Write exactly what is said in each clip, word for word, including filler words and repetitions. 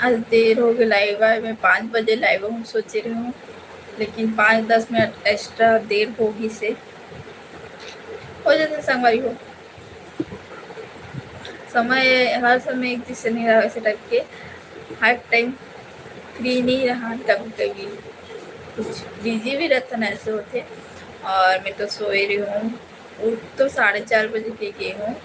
आज देर हो गए लाइव आए, मैं पाँच बजे लाइव हूँ सोचे रहे हूँ, लेकिन पाँच दस मिनट एक्स्ट्रा देर हो गई से हो जाते संगवारी हो। समय हर समय एक जैसे नहीं रहा, वैसे टाइप के हर टाइम फ्री नहीं रहा, कभी कभी कुछ बिजी भी रहता ना, ऐसे होते। और मैं तो सोए रही हूँ, उठ तो साढ़े चार बजे के गई हूँ।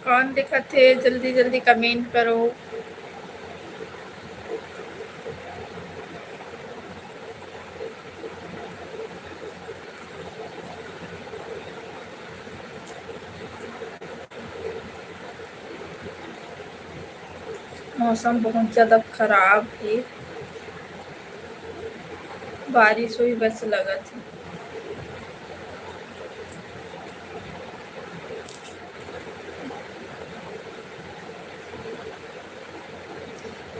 कौन देखत हे, जल्दी जल्दी कमेंट करो। मौसम बहुत ज्यादा खराब हे, बारिश होही बस लगत हे।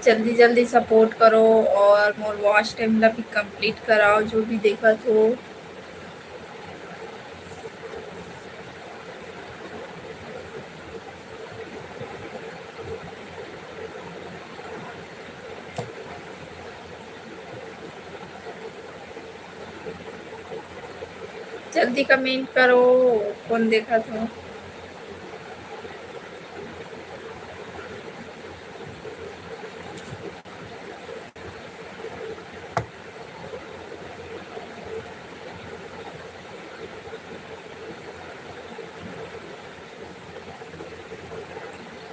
जल्दी जल्दी सपोर्ट करो और मोर वॉच टाइम ला भी कंप्लीट कराओ, जो भी देखत हो। जल्दी कमेंट करो, कौन देखत हो।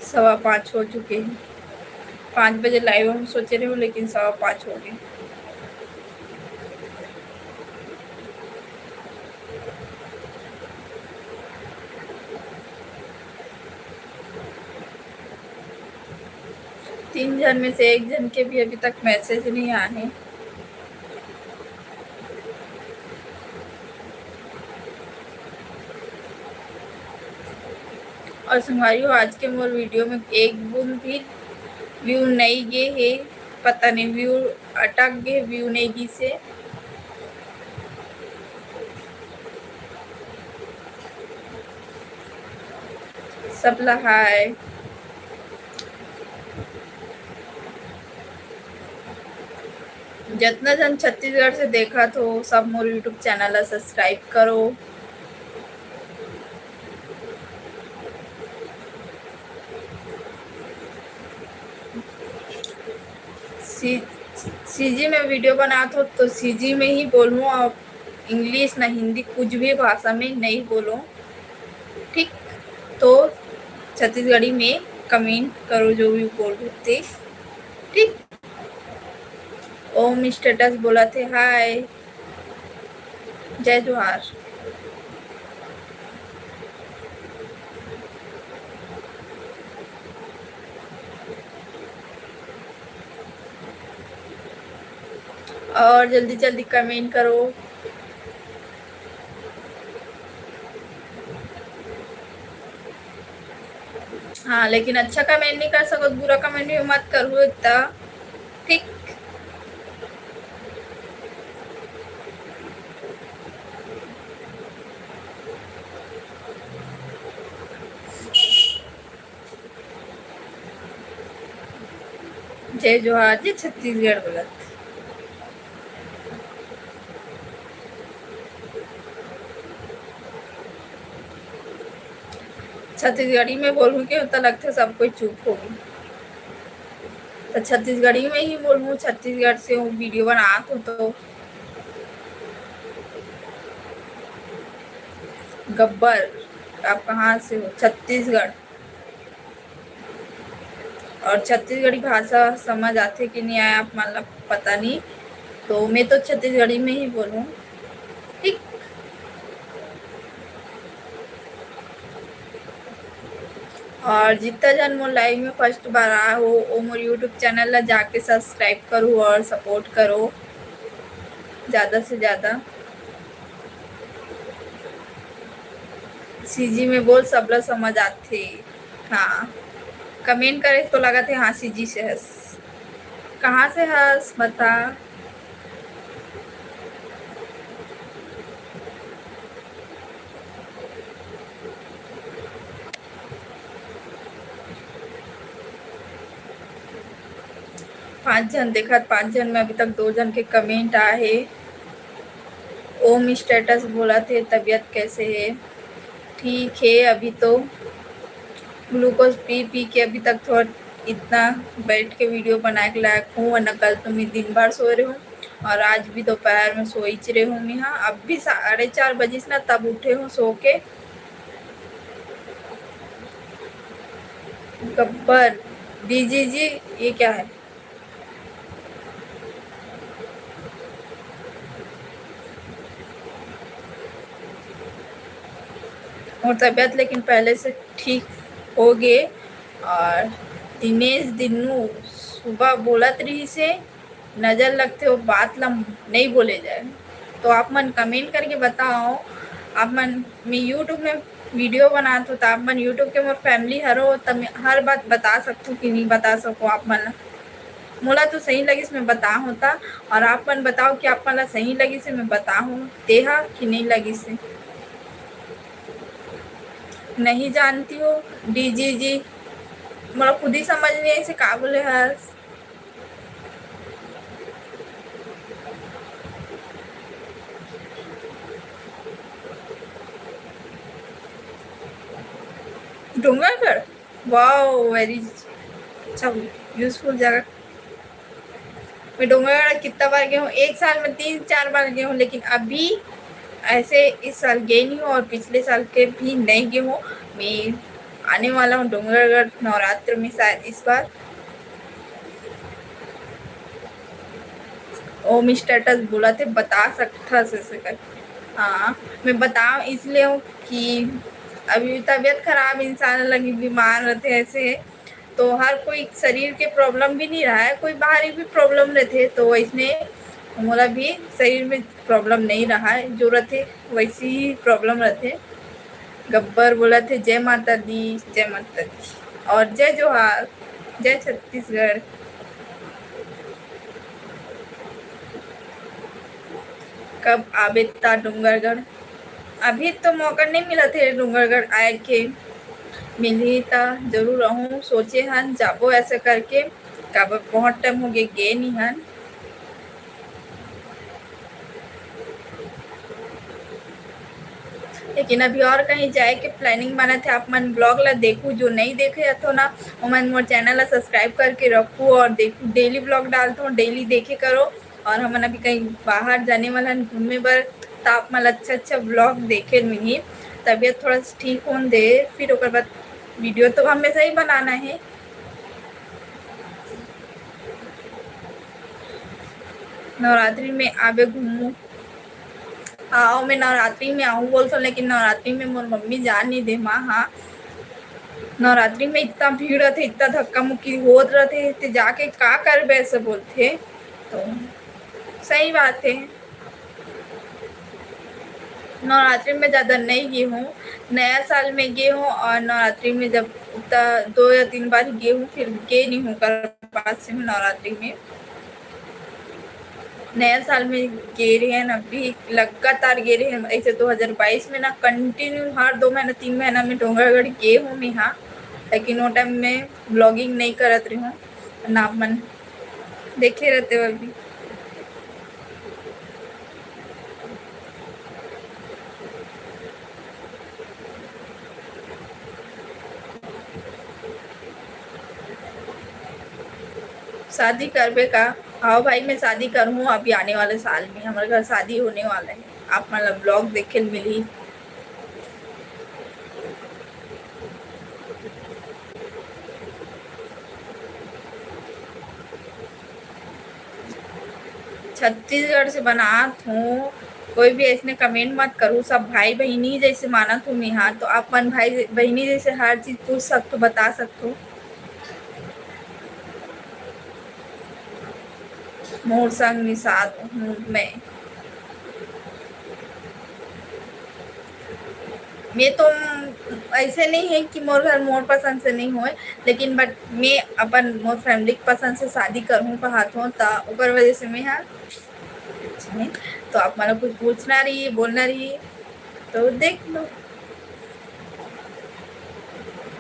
सवा पाँच हो चुके हैं। पाँच बजे लाइव हम सोचे रहे हो, लेकिन सवा पाँच हो गए। तीन जन में से एक जन के भी अभी तक मैसेज नहीं आए हैं। और संगवारी हो, आज के मोर वीडियो में एक बूंद भी व्यू नहीं गे हे, पता नहीं व्यू अटक गे, व्यू नहीं गिसे। सबला हाय। जतना जन छत्तीसगढ़ से देखत हो, सब मोर YouTube चैनल ला सब्सक्राइब करो। सी-, सीजी में वीडियो बनात हो तो सीजी में ही बोलूँ, और इंग्लिश ना हिंदी कुछ भी भाषा में नहीं बोलूँ, ठीक? तो छत्तीसगढ़ी में कमेंट करो, जो भी बोल रहे थे, ठीक? ओम स्टेटस बोला थे हाय, जय जोहार। और जल्दी जल्दी कमेंट करो। हाँ, लेकिन अच्छा कमेंट नहीं कर सकत, बुरा कमेंट भी मत करू इतना, ठीक? जय जोहार, जय छत्तीसगढ़ बोलत। छत्तीसगढ़ी में बोलूँ के होता लगता सब कोई चुप होगी, तो छत्तीसगढ़ी में ही बोलूँ। छत्तीसगढ़ से हूँ, वीडियो बनात हूँ तो। गब्बर, आप कहाँ से हो? छत्तीसगढ़। और छत्तीसगढ़ी भाषा समझ आथे कि नहीं आए आप मन ला पता नहीं, तो मैं तो छत्तीसगढ़ी में ही बोलूँ, ठीक। और जितना जन मोर लाइव में फर्स्ट बार आए हो, वो मोर YouTube चैनल ला जाके सब्सक्राइब करो और सपोर्ट करो ज़्यादा से ज़्यादा। सीजी में बोल, सबला समझ आथे। हाँ, comment करे तो लगत हे, हाँ, सीजी से हस। कहाँ से हस, बता। पाँच झन देखत, पाँच झन में अभी तक दो झन के comment आए हे। ओम status बोलत हे, तबीयत कैसे हे? ठीक हे, अभी तो glucose पी, पी के अभी तक थोड़ा इतना बैठ के video बनाए के लायक हूँ, वरना कल तो मैं दिन भर सोए रहे हूँ और आज भी दोपहर में सोइच रहे हूँ मैं। हाँ, अब भी साढ़े चार बजिस ना, तब उठे हूँ सो के। गब्बर, जी, जी, जी, ये क्या है? मोर तबीयत लेकिन पहले से ठीक हो गे। और दिनेश दिन्नू सुबह बोलत रहिस हे, नजर लगथे, वो बात ला नहीं बोले जाए। तो आप मन comment करके बताओ, आप मन, मैं YouTube में video बनात हूँ, तो आप मन YouTube के मोर family हरो, त मैं हर बात बता सकथूँ कि नहीं बता सकूँ आप मन ला। मोला तो सही लगिस, मैं बता होता, और आप मन बताओ कि आप मन ला सही लगिस हे, मैं बता हूँ, तेहा कि नहीं लगिस हे। नहीं जानती हो, डीजी जी, मोला खुद ही समझ नहीं आइस हे का बोले हस। डोंगरगढ़, wow, very अच्छा, useful जगह। मैं डोंगरगढ़ कितना बार गई हूँ, एक साल में तीन चार बार गई हूँ, लेकिन अभी ऐसे इस साल गई नहीं हूँ और पिछले साल के भी नहीं गई हूँ। मैं आने वाला हूँ डोंगरगढ़ नवरात्र में शायद इस बार। ओम status बोलत हे, बता सकथस ऐसे कर। हाँ, मैं बताऊँ इसलिए हूँ कि अभी तबीयत खराब, इंसान लगी बीमार रहते ऐसे, तो हर कोई शरीर के problem भी नहीं रहा है, कोई बाहरी भी problem रहते, तो वैसने मोला भी शरीर में problem नहीं रहा है, जो रहते वैसी ही problem रहते। गब्बर बोलत हे, जय माता दी, जय माता दी और जय जोहार, जय छत्तीसगढ़। कब आबे ता डोंगरगढ़? अभी तो मौका नहीं मिलत हे डोंगरगढ़ आए के, मिलही ता जरूर आहूँ। सोचे हन जाबो ऐसे करके, काबर बहुत time हो गे, गे नहीं हन। लेकिन अभी और कहीं जाए के planning बनत हे। आप मन vlog ला देखू, जो नहीं देखे हथो ना, ओमन मोर channel ला subscribe करके रखू और देखू, daily vlog डालथो, daily देखे करो। और हमन अभी कहीं बाहर जाने वाला हन घूमे बर, त आप मन ला अच्छा अच्छा vlog देखे मिलही। तबीयत थोड़ा सा ठीक होन दे, फिर ओकर बाद video तो हमेशा ही बनाना है। नवरात्रि में आबे घूमू। हाँ, मैं नवरात्रि में आहूँ बोलथों, लेकिन नवरात्रि में मोर मम्मी जान नहीं दे माँ। हाँ, नवरात्रि में इतना भीड़ रहथे, इतना धक्का मुक्की होत रहथे, ते जाके का करबे ऐसे बोलथे। तो सही बात है, नवरात्रि में ज़्यादा नहीं गे हूँ, नया साल में गे हूँ और नवरात्रि में जब उतना दो या तीन बार गे हूँ, फिर गे नहीं हूँ कर पास से मैं नवरात्रि में। नया साल में गे रहे हैं, अभी लगातार गे रहे हैं। ऐसे दो हज़ार बाईस में ना continue हर दो महीना, तीन महीना में डोंगरगढ़ गे हूँ मैं, हाँ, लेकिन वो time में vlogging नहीं करत रही हूँ ना, आप मन देखे रहते हो अभी। शादी करबे का? हाँ भाई, मैं शादी करूँ अभी आने वाले साल में, हमारे घर शादी होने वाला है, आप मतलब vlog देखे मिली। छत्तीसगढ़ से बनात हूँ, कोई भी ऐसने comment मत करू, सब भाई बहिनी जैसे मानत हूँ मैं। हाँ, तो आप मन भाई बहिनी जैसे हर चीज पूछ सकते हो, बता सकते हो। मोर संग निषाद हूँ मैं। मैं तो ऐसे नहीं है कि मोर घर मोर पसंद से नहीं होए, लेकिन but मैं अपन मोर family के पसंद से शादी करहूँ कहत हों, त ओकर वजह से मैं हा कुछ नहीं। तो आप मन ला कुछ पूछना रही, बोलना रही, तो देख लो।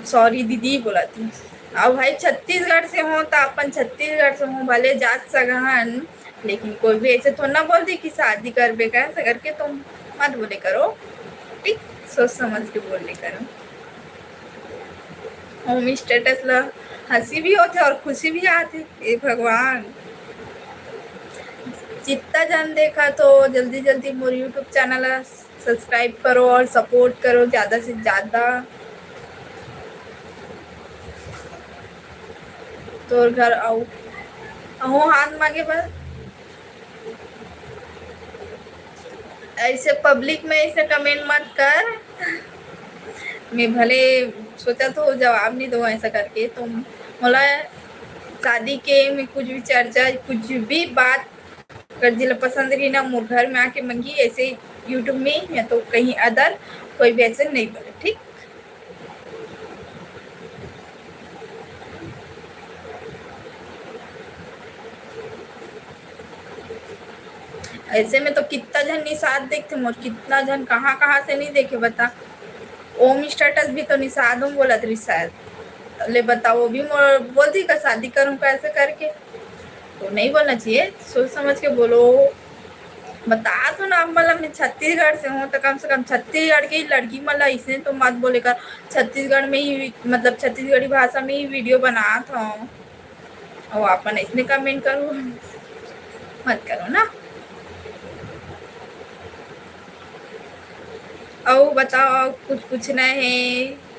Sorry दीदी बोलत हूँ। अब भाई छत्तीसगढ़ से हों, त अपन छत्तीसगढ़ से हों, भले जात सगा हन, लेकिन कोई भी ऐसे थोड़ा ना बोल दी कि शादी करबे का, ऐसा करके तुम मत बोले करो, ठीक? सोच समझ के बोले करो। Home status ला हंसी भी होथे और खुशी भी आथे। ए भगवान, जितना जन देखा तो जल्दी जल्दी मोर YouTube channel ला subscribe करो और support करो ज्यादा से ज्यादा। तोर घर आऊ, आहूँ हाथ मांगे बर। ऐसे public में ऐसे comment मत कर। मैं भले सोचा तो जवाब नहीं दूँ ऐसा करके, तो मोला शादी के में कुछ भी चर्चा, कुछ भी बात अगर जिला पसंद रही ना, मोर घर में आके मंगी, ऐसे YouTube में या तो कहीं other कोई भी ऐसे नहीं बोले, ठीक? ऐसे में तो कितना जन निषाद देखते मोर, कितना जन कहाँ कहाँ से नहीं देखे बता। ओम status भी तो निषाद हूँ बोलत रही शायद। ले बताओ, वो भी मोर बोल दी का शादी करूँ कैसे करके? तो नहीं बोलना चाहिए, सोच समझ के बोलो। बता तो ना, मतलब मैं छत्तीसगढ़ से हूँ, तो कम से कम छत्तीसगढ़ के ही लड़की मन ला इसने तो मत बोले कर। छत्तीसगढ़ में ही, मतलब छत्तीसगढ़ी भाषा में ही video बनात हूँ, और अपन इसने comment करो, मत करो ना। और बताओ, कुछ पूछना है?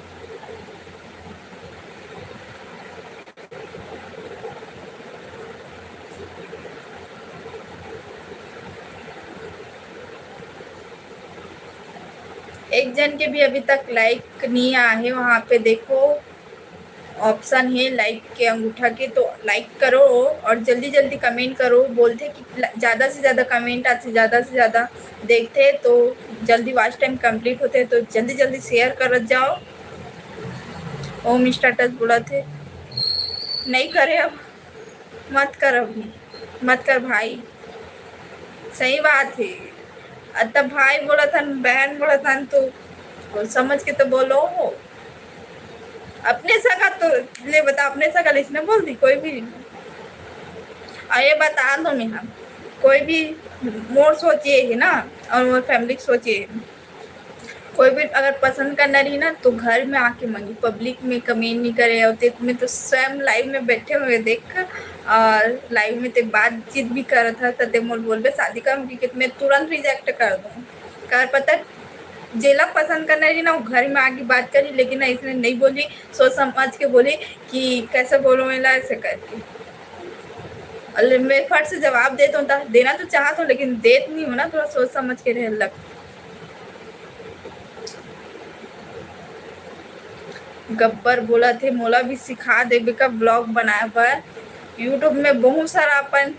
एक जन के भी अभी तक like नहीं आया है, वहाँ पे देखो option है like के अंगूठा के, तो like करो और जल्दी जल्दी comment करो। बोलते कि ल-, ज़्यादा से ज़्यादा comment आते, ज़्यादा से ज़्यादा देखते तो जल्दी watch time complete होते, तो जल्दी जल्दी share करत जाओ। ओम status बोलत हे, नहीं करे अब, मत कर अभी, मत कर भाई। सही बात है, अतका भाई बोलत हन, बहन बोलत हन, तो समझ के तो बोलो। अपने सगा तो ले बता, अपने सगा ले इसने बोल दी कोई भी। और ये बता दो मैं, हम कोई भी, मोर सोच ये है ना, और मोर family की सोच ये है, कोई भी अगर पसंद करना रही ना, तो घर में आके मांगी, public में comment नहीं करे। और ते में तो स्वयं live में बैठे हुए देख, और live में ते बातचीत भी करत ह, तो ते मोर बोलबे शादी कर, कि मैं तुरंत reject कर दूँ। कर पता, जेला पसंद करना रही ना, वो घर में आके बात करी, लेकिन इसने नहीं बोली, सोच समझ के बोली कि कैसे बोलो मेला, ऐसे करके। और मैं फट से जवाब देता हूँ, ता-, देना तो चाहता हूँ, लेकिन देत नहीं हूँ ना, थोड़ा सोच समझ के रहे लग। गब्बर बोलत हे, मोला भी सिखा देबे का vlog बनाए बर। YouTube में बहुत सारा अपन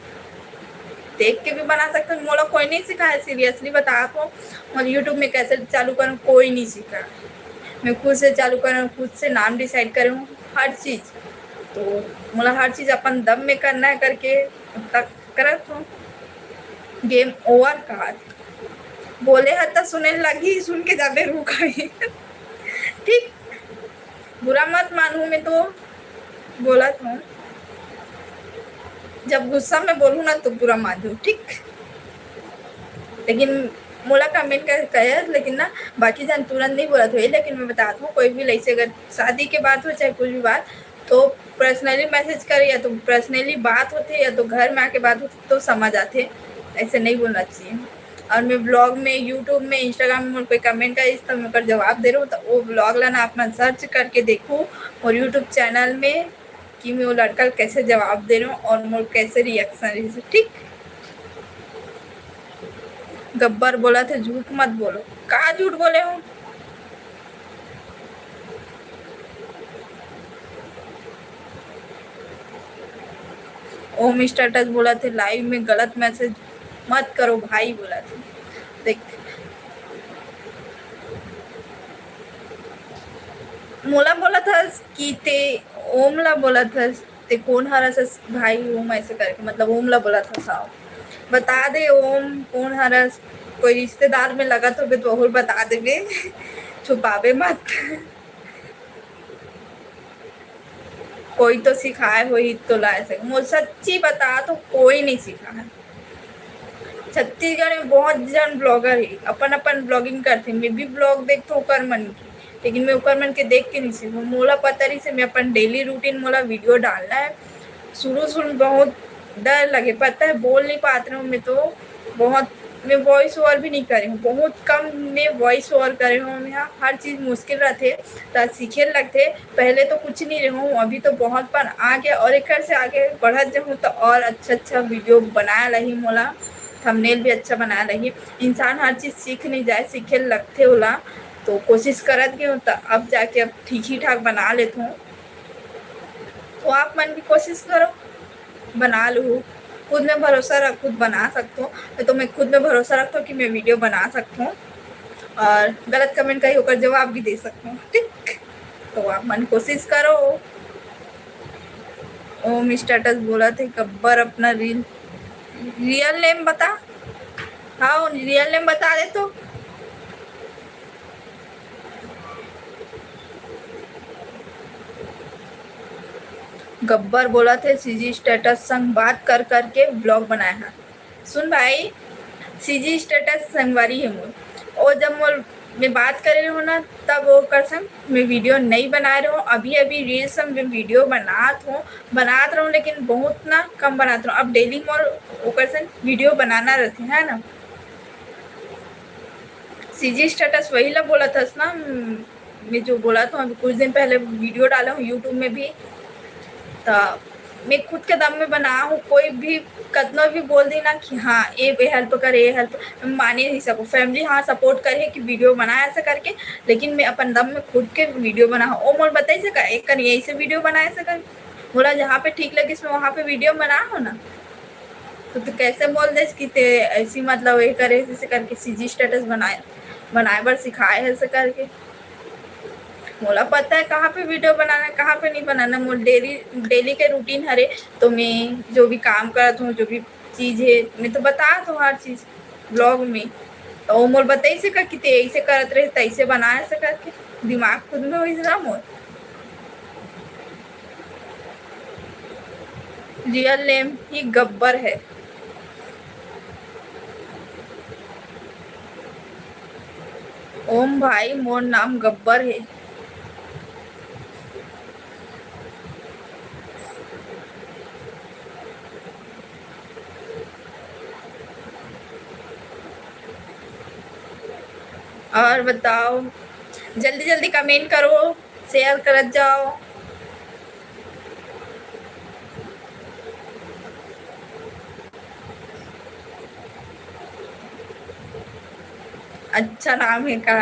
देख के भी बना सकते हैं। मोला कोई नहीं सिखाया, seriously बता तो, और YouTube में कैसे चालू करूँ, कोई नहीं सिखा। मैं खुद से चालू करूँ, खुद से नाम decide करूँ, हर चीज़। तो मोला हर चीज़ अपन दम में करना है करके तक करत हूँ। Game over कहा बोले ह त सुने लगी, सुन के जाबे रुक गई। ठीक, बुरा मत मानू, मैं तो बोलत हूँ, जब गुस्सा में बोलूँ ना तो बुरा मान जाओ, ठीक? लेकिन मोला comment कर कहे, लेकिन ना बाकी जन तुरंत नहीं बोलत होई, लेकिन मैं बतात हूँ, कोई भी लइसे अगर शादी के बात हो चाहे कुछ भी बात, तो personally message करे या तो personally बात होथे या तो घर में आके बात होथे तो समझ आथे, ऐसे नहीं बोलना चाहिए। और मैं vlog में, YouTube में, Instagram में मोर कोई comment करिस तो मैं ओकर जवाब दे रहूँ, तो वो vlog ला ना आप मन search करके देखो और YouTube channel में कि मैं वो लड़का ला कैसे जवाब दे रहूँ और मोर कैसे reaction रहिस, ठीक? गब्बर बोलत हे झूठ मत बोलो। का झूठ बोले हूँ? ओम status बोलत हे live में गलत message मत करो भाई, बोलत हे। देख, मोला बोलत हस कि ते ओम ला बोलत हस, ते कोन हरस भाई ओम ऐसे करके, मतलब ओम ला बोलत हस। हाँ, बता दे ओम कोन हरस, कोई रिश्तेदार में लगत होबे तो ओहू बता देबे, छुपाबे मत। कोई तो सिखाए होही तो ला ऐसे। मोर सच्ची बता तो कोई नहीं सिखाए। छत्तीसगढ़ में बहुत जन ब्लॉगर हे, अपन अपन ब्लॉगिंग करथे। मैं भी ब्लॉग देखथों ओकर मन के, लेकिन मैं ओकर मन के देख के नहीं सीखूँ। मोला पता रहिसे मैं अपन डेली रूटीन, मोला वीडियो डालना है। शुरू शुरू में बहुत डर लगे, पता है, बोल नहीं पात रहूँ मैं तो बहुत। मैं वॉइस ओवर भी नहीं करे हूँ, बहुत कम मैं वॉइस ओवर करे हूँ। यहाँ हर चीज मुश्किल रहथे, त सीखे लगथे। पहले तो कुछ नहीं रहूँ, अभी तो बहुत पर आ गया, और एकर से आगे बढ़त जाहूँ तो और अच्छा अच्छा वीडियो बनाए लही मोला, थंबनेल भी अच्छा बनाए लही। इंसान हर चीज सीख नहीं जाए, सीखे लगथे ओला। तो कोशिश करत गए हूँ, त अब जाके अब ठीक ही ठाक बना लेत हूँ। तो आप मन भी कोशिश करो, बना लूँ। खुद में भरोसा रख, खुद बना सकते हो। तो मैं खुद में भरोसा रखता हूँ कि मैं वीडियो बना सकता हूँ, और गलत कमेंट का ही ओकर जवाब भी दे सकता हूँ, ठीक? तो आप मन कोशिश करो। ओम स्टेटस बोलत हे, गब्बर अपना रियल, रियल नेम बता। हाँ, रियल नेम बता दे तो। गब्बर बोलत हे, सीजी स्टेटस संग बात कर करके ब्लॉग बनाए हन। सुन भाई, सीजी स्टेटस संगवारी हे मोर, और जब मोर मैं बात करे रहूँ ना, तब ओकर संग मैं वीडियो नहीं बनाए रहूँ। अभी अभी रील्स में मैं वीडियो बनात हूँ, बनात रहूँ, लेकिन बहुत ना कम बनात रहूँ। अब डेली मोर ओकर संग वीडियो बनाना रहथे, है ना। सीजी स्टेटस वही ला बोलत हस ना, मैं जो बोलत हूँ अभी कुछ दिन पहले वीडियो डाला हूँ YouTube में भी, त मैं खुद के दम में बना हूँ। कोई भी कतनो भी बोल दी ना कि हाँ, ये हेल्प कर, ये हेल्प, माने नहीं सको। फैमिली हाँ सपोर्ट करे कि वीडियो बना ऐसा करके, लेकिन मैं अपन दम में खुद के वीडियो बना हूँ। ओ मोर बताई सका, एक कन यही से वीडियो बना ऐसा कर, बोला जहाँ पे ठीक लगे इसमें वहाँ पे वीडियो बना हो ना। तो तू कैसे बोल देस कि ते ऐसी, मतलब, ये करे, ऐसे करके सीजी स्टेटस बनाए, बनाए बर सिखाए है, ऐसे करके। मोला पता है कहाँ पे वीडियो बनाना है, कहाँ पे नहीं बनाना। मोर डेली, डेली के रूटीन हरे, तो मैं जो भी काम करत हूँ, जो भी चीज है, मैं तो बतात हूँ हर चीज ब्लॉग में। तो वो मोर बताइस का कि ते ऐसे करत रहे, तैसे बनाए, ऐसे करके दिमाग खुद में होइस ना मोर। रियल नेम ही गब्बर है। ओम भाई, मोर नाम गब्बर है। और बताओ, जल्दी जल्दी कमेंट करो, शेयर करत जाओ। अच्छा नाम है का?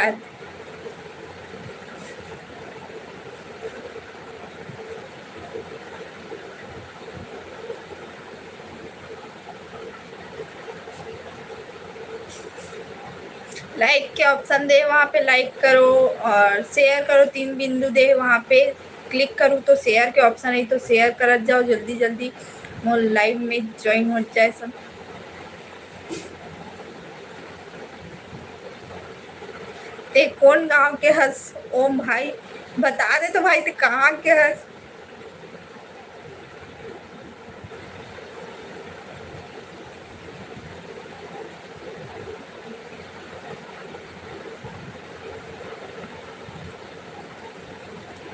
लाइक के ऑप्शन दे, वहाँ पे लाइक करो और शेयर करो, तीन बिंदु दे, वहाँ पे क्लिक करूँ तो शेयर के ऑप्शन है, तो शेयर करत जाओ जल्दी जल्दी, मोर लाइव में ज्वाइन हो जाए सब। ते कौन गांव के हस ओम भाई, बता दे तो भाई, ते कहाँ के हस?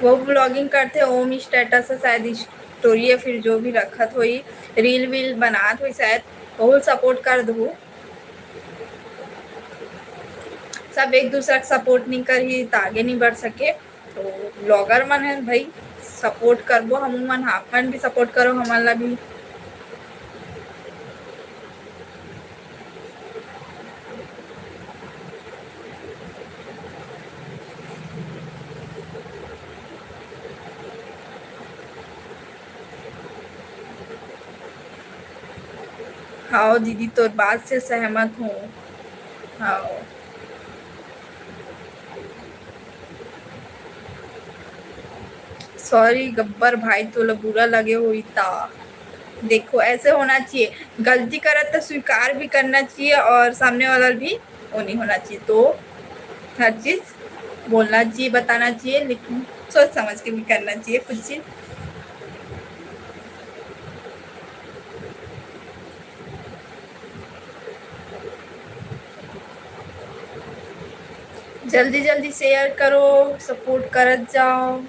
वो ब्लॉगिंग करथे, ओम स्टेटस है शायद, स्टोरी है, फिर जो भी रखत होई, रील वील बनात होई शायद, ओहू सपोर्ट कर दो। सब एक दूसरा के सपोर्ट नहीं करही त आगे नहीं बढ़ सके। तो ब्लॉगर मन है भाई, सपोर्ट करबो हमू मन, आप मन भी सपोर्ट करो हमन ला भी। हाँ दीदी, तोर बात से सहमत हूँ। हाँ। और ये गब्बर भाई तोला बुरा लगे होई ता। देखो, ऐसे होना चाहिए, गलती करत तो स्वीकार भी करना चाहिए और सामने वाला भी वो नहीं होना चाहिए। तो हर चीज़ बोलना चाहिए, बताना चाहिए, लेकिन सोच समझ के भी करना चाहिए कुछ चीज़। जल्दी जल्दी शेयर करो, सपोर्ट करत जाओ।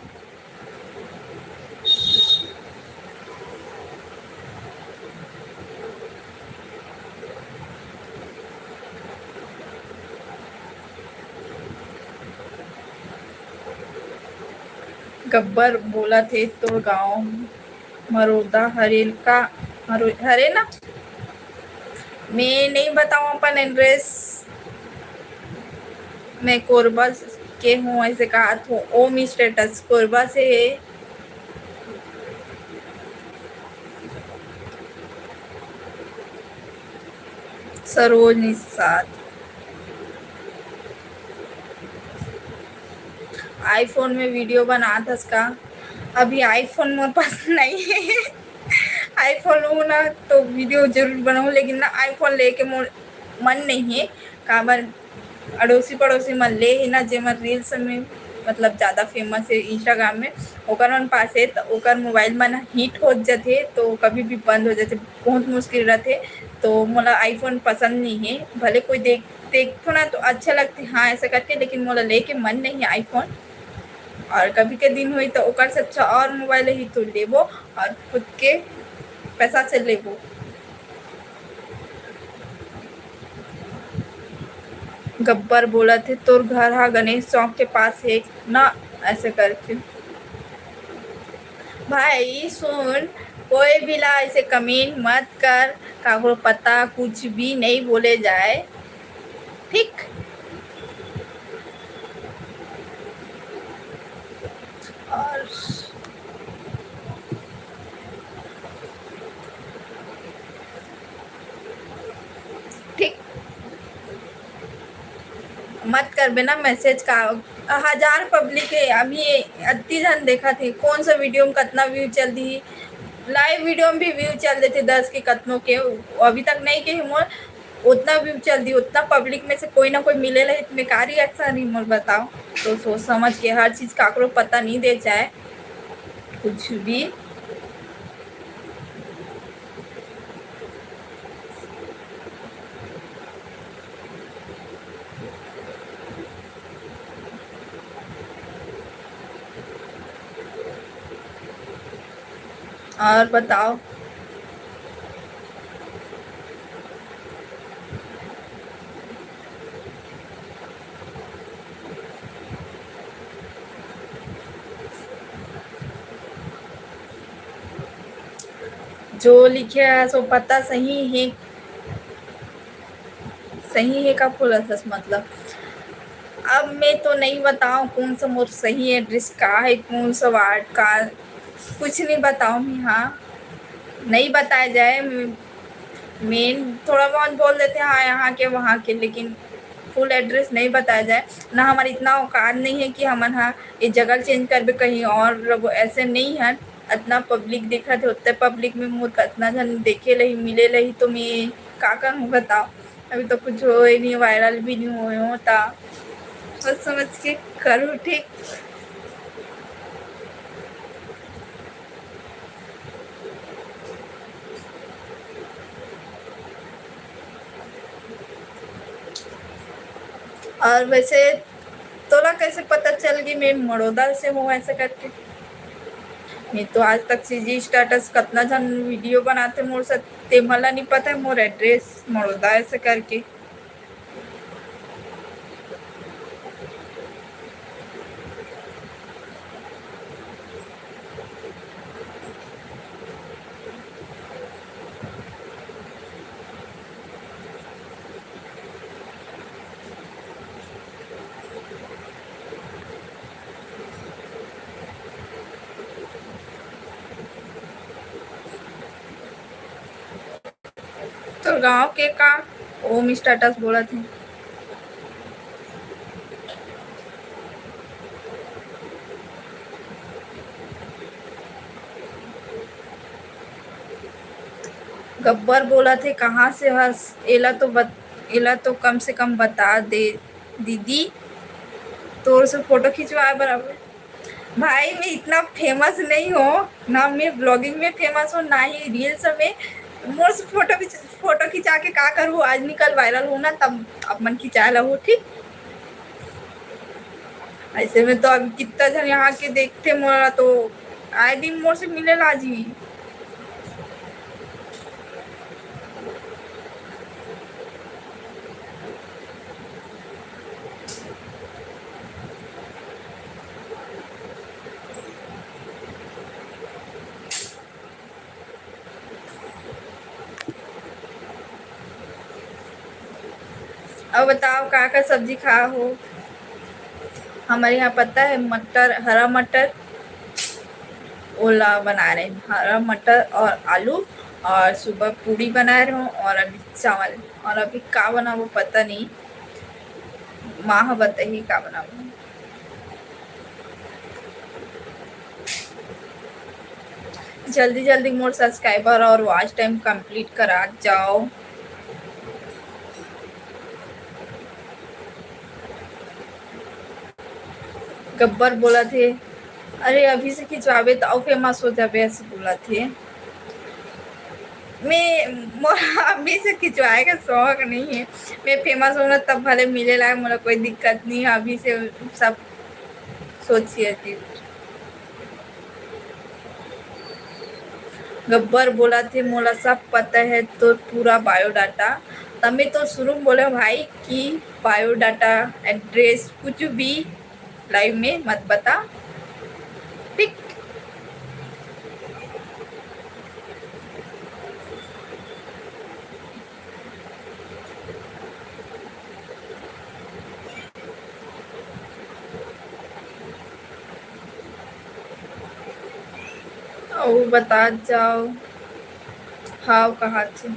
गब्बर बोलथे तोर गांव मरोदा हरे का? हरो-, हरे ना? मैं नहीं बताऊँ अपन एड्रेस। मैं कोरबा के हूँ, ऐसे कहा तो ओम स्टेटस कोरबा से है। सरोज निषाद। iPhone में वीडियो बनात हस का? अभी iPhone मोर पास नहीं है। iPhone हो ना तो वीडियो जरूर बनाऊँ, लेकिन ना iPhone लेके मोर मन नहीं है। काबर अड़ोसी पड़ोसी मन ले ही ना, जेमन रील्स में मतलब ज़्यादा फेमस है Instagram में, ओकर मन पास है तो ओकर मोबाइल मन हीट हो जाते, तो कभी भी बंद हो जाते, बहुत मुश्किल रहते। तो मोला iPhone पसंद नहीं है, भले कोई देख देखो ना तो अच्छा लगते हाँ ऐसा करके, लेकिन मोला लेके मन नहीं है iPhone। और कभी के दिन हुई तो ओकर से अच्छा और मोबाइल ही तो लेबो और खुद के पैसा से लेबो। गब्बर बोलथे, "तोर घर हा गणेश चौक के पास है ना?" ऐसे करके। भाई सुन, कोई भी ला ऐसे कमेंट मत कर, काकरो पता कुछ भी नहीं बोले जाए, ठीक? और ठीक, मत करबे ना मैसेज का। हजार पब्लिक है, अभी अति झन देखत हे, कौन सा वीडियो में कतना व्यू चल दी, लाइव वीडियो में भी व्यू चल देते दस के कतनों के, अभी तक नहीं के मोर उतना व्यू चल दी, उतना पब्लिक में से कोई ना कोई मिले रही तो मैं का रिएक्शन रही मोर बताओ। तो सोच समझ के हर चीज़ काकरो पता नहीं दे जाए कुछ भी। और बताओ। जो लिखे है सो पता सही है, सही है का बोलत हस? मतलब अब मैं तो नहीं बताऊँ कौन सा मोर सही एड्रेस का है, कौन सा वार्ड का, कुछ नहीं बताऊँ मैं। हाँ, नहीं बताया जाए। मेन थोड़ा बहुत बोल देते हैं, हाँ, यहाँ के वहाँ के, लेकिन फुल एड्रेस नहीं बताया जाए। ना हमारे इतना औकात नहीं है कि हमन हा ये जगह चेंज करबे कहीं और रहो, ऐसे नहीं है। इतना पब्लिक दिखत है, उतने पब्लिक में मोर कतना झन देखे लही, मिले लही, तो मैं का करूँ बताओ? अभी तो कुछ हो ही नहीं, वायरल भी नहीं हुए हो, ता सोच समझ के करूँ, ठीक? और वैसे तोला कैसे पता चल गई मैं मड़ौदा से हूँ ऐसे करके? मैं तो आज तक सीजी स्टेटस कतना झन वीडियो बनाते मोर साथ, ते मला नहीं पता है मोर एड्रेस मड़ौदा ऐसे करके। तोर गांव के का ओम स्टेटस बोलत हे? गब्बर बोलत हे, "कहाँ से हस? एला तो बत-, एला तो कम से कम बता दे दीदी, तोर से फोटो खिंचवाए बर आबे।" भाई, मैं इतना famous नहीं हूँ ना, मैं vlogging में famous हूँ, ना ही reels में। मोर से फोटो खिंच-, फोटो खिंचा के का करहू, आज निकल viral हो ना, तब अपन खिंचाए ला हो, ठीक? ऐसे में तो अब कितना झन यहाँ के देखते मोला, तो आए दिन मोर से मिले ला जी। अब बताओ, का का सब्जी खाए हो? हमर यहाँ पता है, मटर, हरा मटर, ओला बना रहे हैं, हरा मटर और आलू। और सुबह पूड़ी बनाए रहे हूँ और अभी चावल। और अभी का बनाबो पता नहीं, माँ ह बताही का बनाबो। जल्दी जल्दी मोर subscriber और watch time complete करा जाओ। गब्बर बोलत हे, "अरे, अभी से खिंचवाबे त अउ famous हो जाबे," ऐसे बोलत हे। मैं, मोला अभी से खिंचवाए के शौक नहीं है। मैं famous होना तब भले मिले लाए, मोला कोई दिक्कत नहीं है। अभी से सब सोचिए कि गब्बर बोलत हे, "मोला सब पता है तोर पूरा biodata।" त मैं तो शुरू में बोले भाई कि biodata, address कुछ भी live में मत बता, ठीक? अउ बता जाओ, हाव कहाँ थे?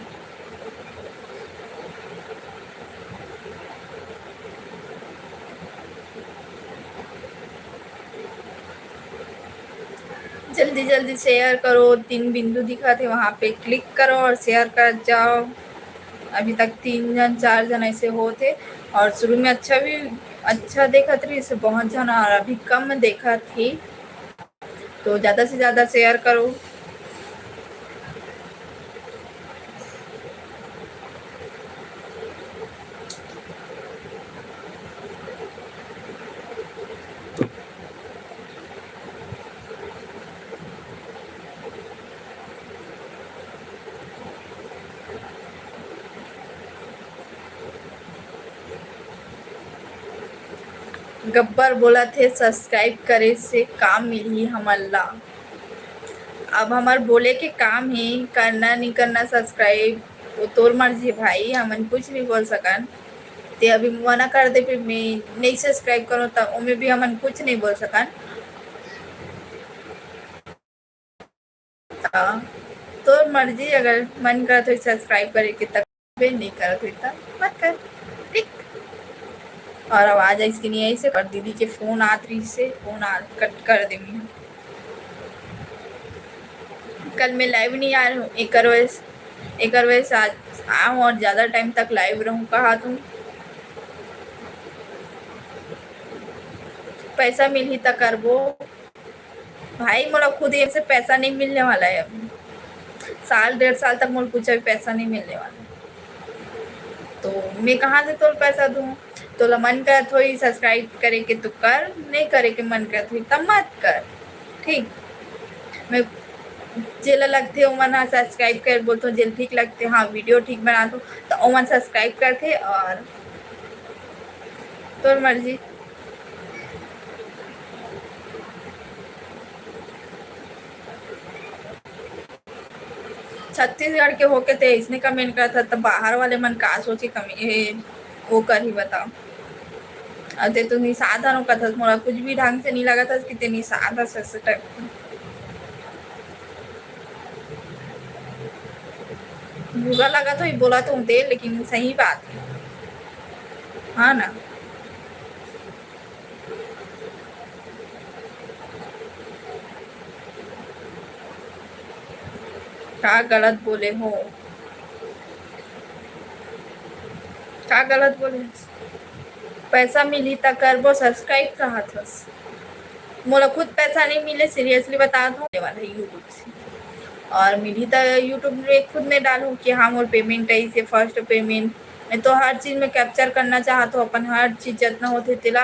जल्दी जल्दी share करो, तीन बिंदु दिखत हे, वहाँ पे click करो और share कर जाओ। अभी तक तीन जन, चार जन ऐसे होत हे और शुरू में अच्छा भी, अच्छा देखत रहिस बहुत जन और अभी कम देखत हे, तो ज़्यादा से ज़्यादा share करो। गब्बर बोलत हे, subscribe करे से का मिलही हमन ला? अब हमर बोले के काम हे, करना नहीं करना subscribe, वो तोर मर्जी भाई, हमन कुछ नहीं बोल सकन। ते अभी मना कर दे, फिर मैं नहीं subscribe करूँ, त ओमे भी हमन कुछ नहीं बोल सकन। त तोर मर्जी, अगर मन करत होही subscribe करे के, त कर, नहीं करत होही, त मत कर, ठीक? और आवाज ऐसे नहीं, ऐसे कर, दीदी के फोन आत रहिस हे, फोन आ, cut कर दे मैं। कल मैं live नहीं आ रही हूँ, एकर वजह से, एकर वजह से आज आऊँ और ज़्यादा time तक live रहूँ, कहा तुम। पैसा मिलही त करबो। भाई, मोला खुद ये से पैसा नहीं मिलने वाला है अभी। साल, डेढ़ साल तक मोला कुछ भी पैसा नहीं मिलने वाला। तो मैं कहाँ से तोला पैसा दूँ? तोला मन करत होही subscribe करे के तो कर, नहीं करे के मन करत होही त मत कर, ठीक? मैं जेला लगथे ओमन ह subscribe कर बोलथों, जेला ठीक लगथे, हाँ, video ठीक बनाथों, त ओमन subscribe करथे और तोर मर्जी। छत्तीसगढ़ के होके ते इसने comment करत हस, त बाहर वाले मन का सोचे कमी, ए, वो करही बताओ। अउ ते तो निषाद हन कथस, मोला कुछ भी ढंग से नहीं लगत हस कि ते निषाद हस, ऐसे type। बुरा लगत होही, बोलत हों ते, लेकिन सही बात है, हाँ ना? का गलत बोले हो? का गलत बोले? पैसा मिली त करबो subscribe, कहा थस। मोला खुद पैसा नहीं मिले, seriously बता दो, वाला है YouTube से। और मिली त YouTube में खुद में डालूँ कि हाँ, मोर payment है, इसे first payment। मैं तो हर चीज में capture करना चाहत हूँ, अपन हर चीज जितना होते तेला,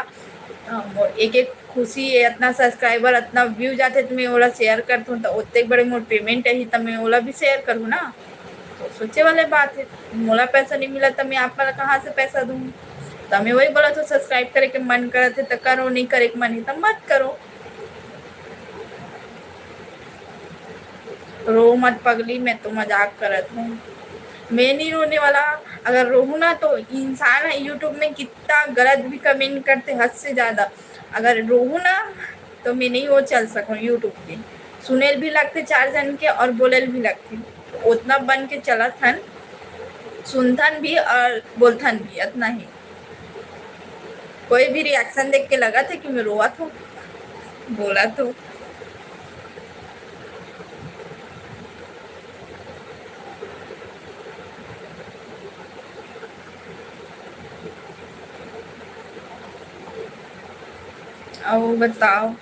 अ, मोर एक एक खुशी है, इतना subscriber, इतना view जाते तो मैं ओला share करत हूँ, तो ओतेक बड़े मोर payment है, तब मैं ओला भी share करूँ ना। तो सोचे वाले बात है, मोला पैसा नहीं मिला, तब मैं आप वाला कहाँ से पैसा दूँ? तो मैं वही बोला, तो subscribe करे के मन करत है, तो करो, नहीं करे के मन है, तो मत करो। रो मत पगली, मैं तो मजाक करत हूँ। मैं नहीं रोने वाला। अगर रोहूँ ना, तो इंसान है YouTube में कितना गलत भी comment करते, हद से ज्यादा। अगर रोहूँ ना, तो मैं नहीं वो चल सकूँ YouTube पे। सुनेल भी लगते चार जन के और बोलेल भी लगते, तो उतना बन के चलत हन, सुनथन भी और बोलथन भी, इतना ही। कोई भी reaction देख के लगत है कि मैं रोवत हूँ, बोलत हूँ। अउ बताओ।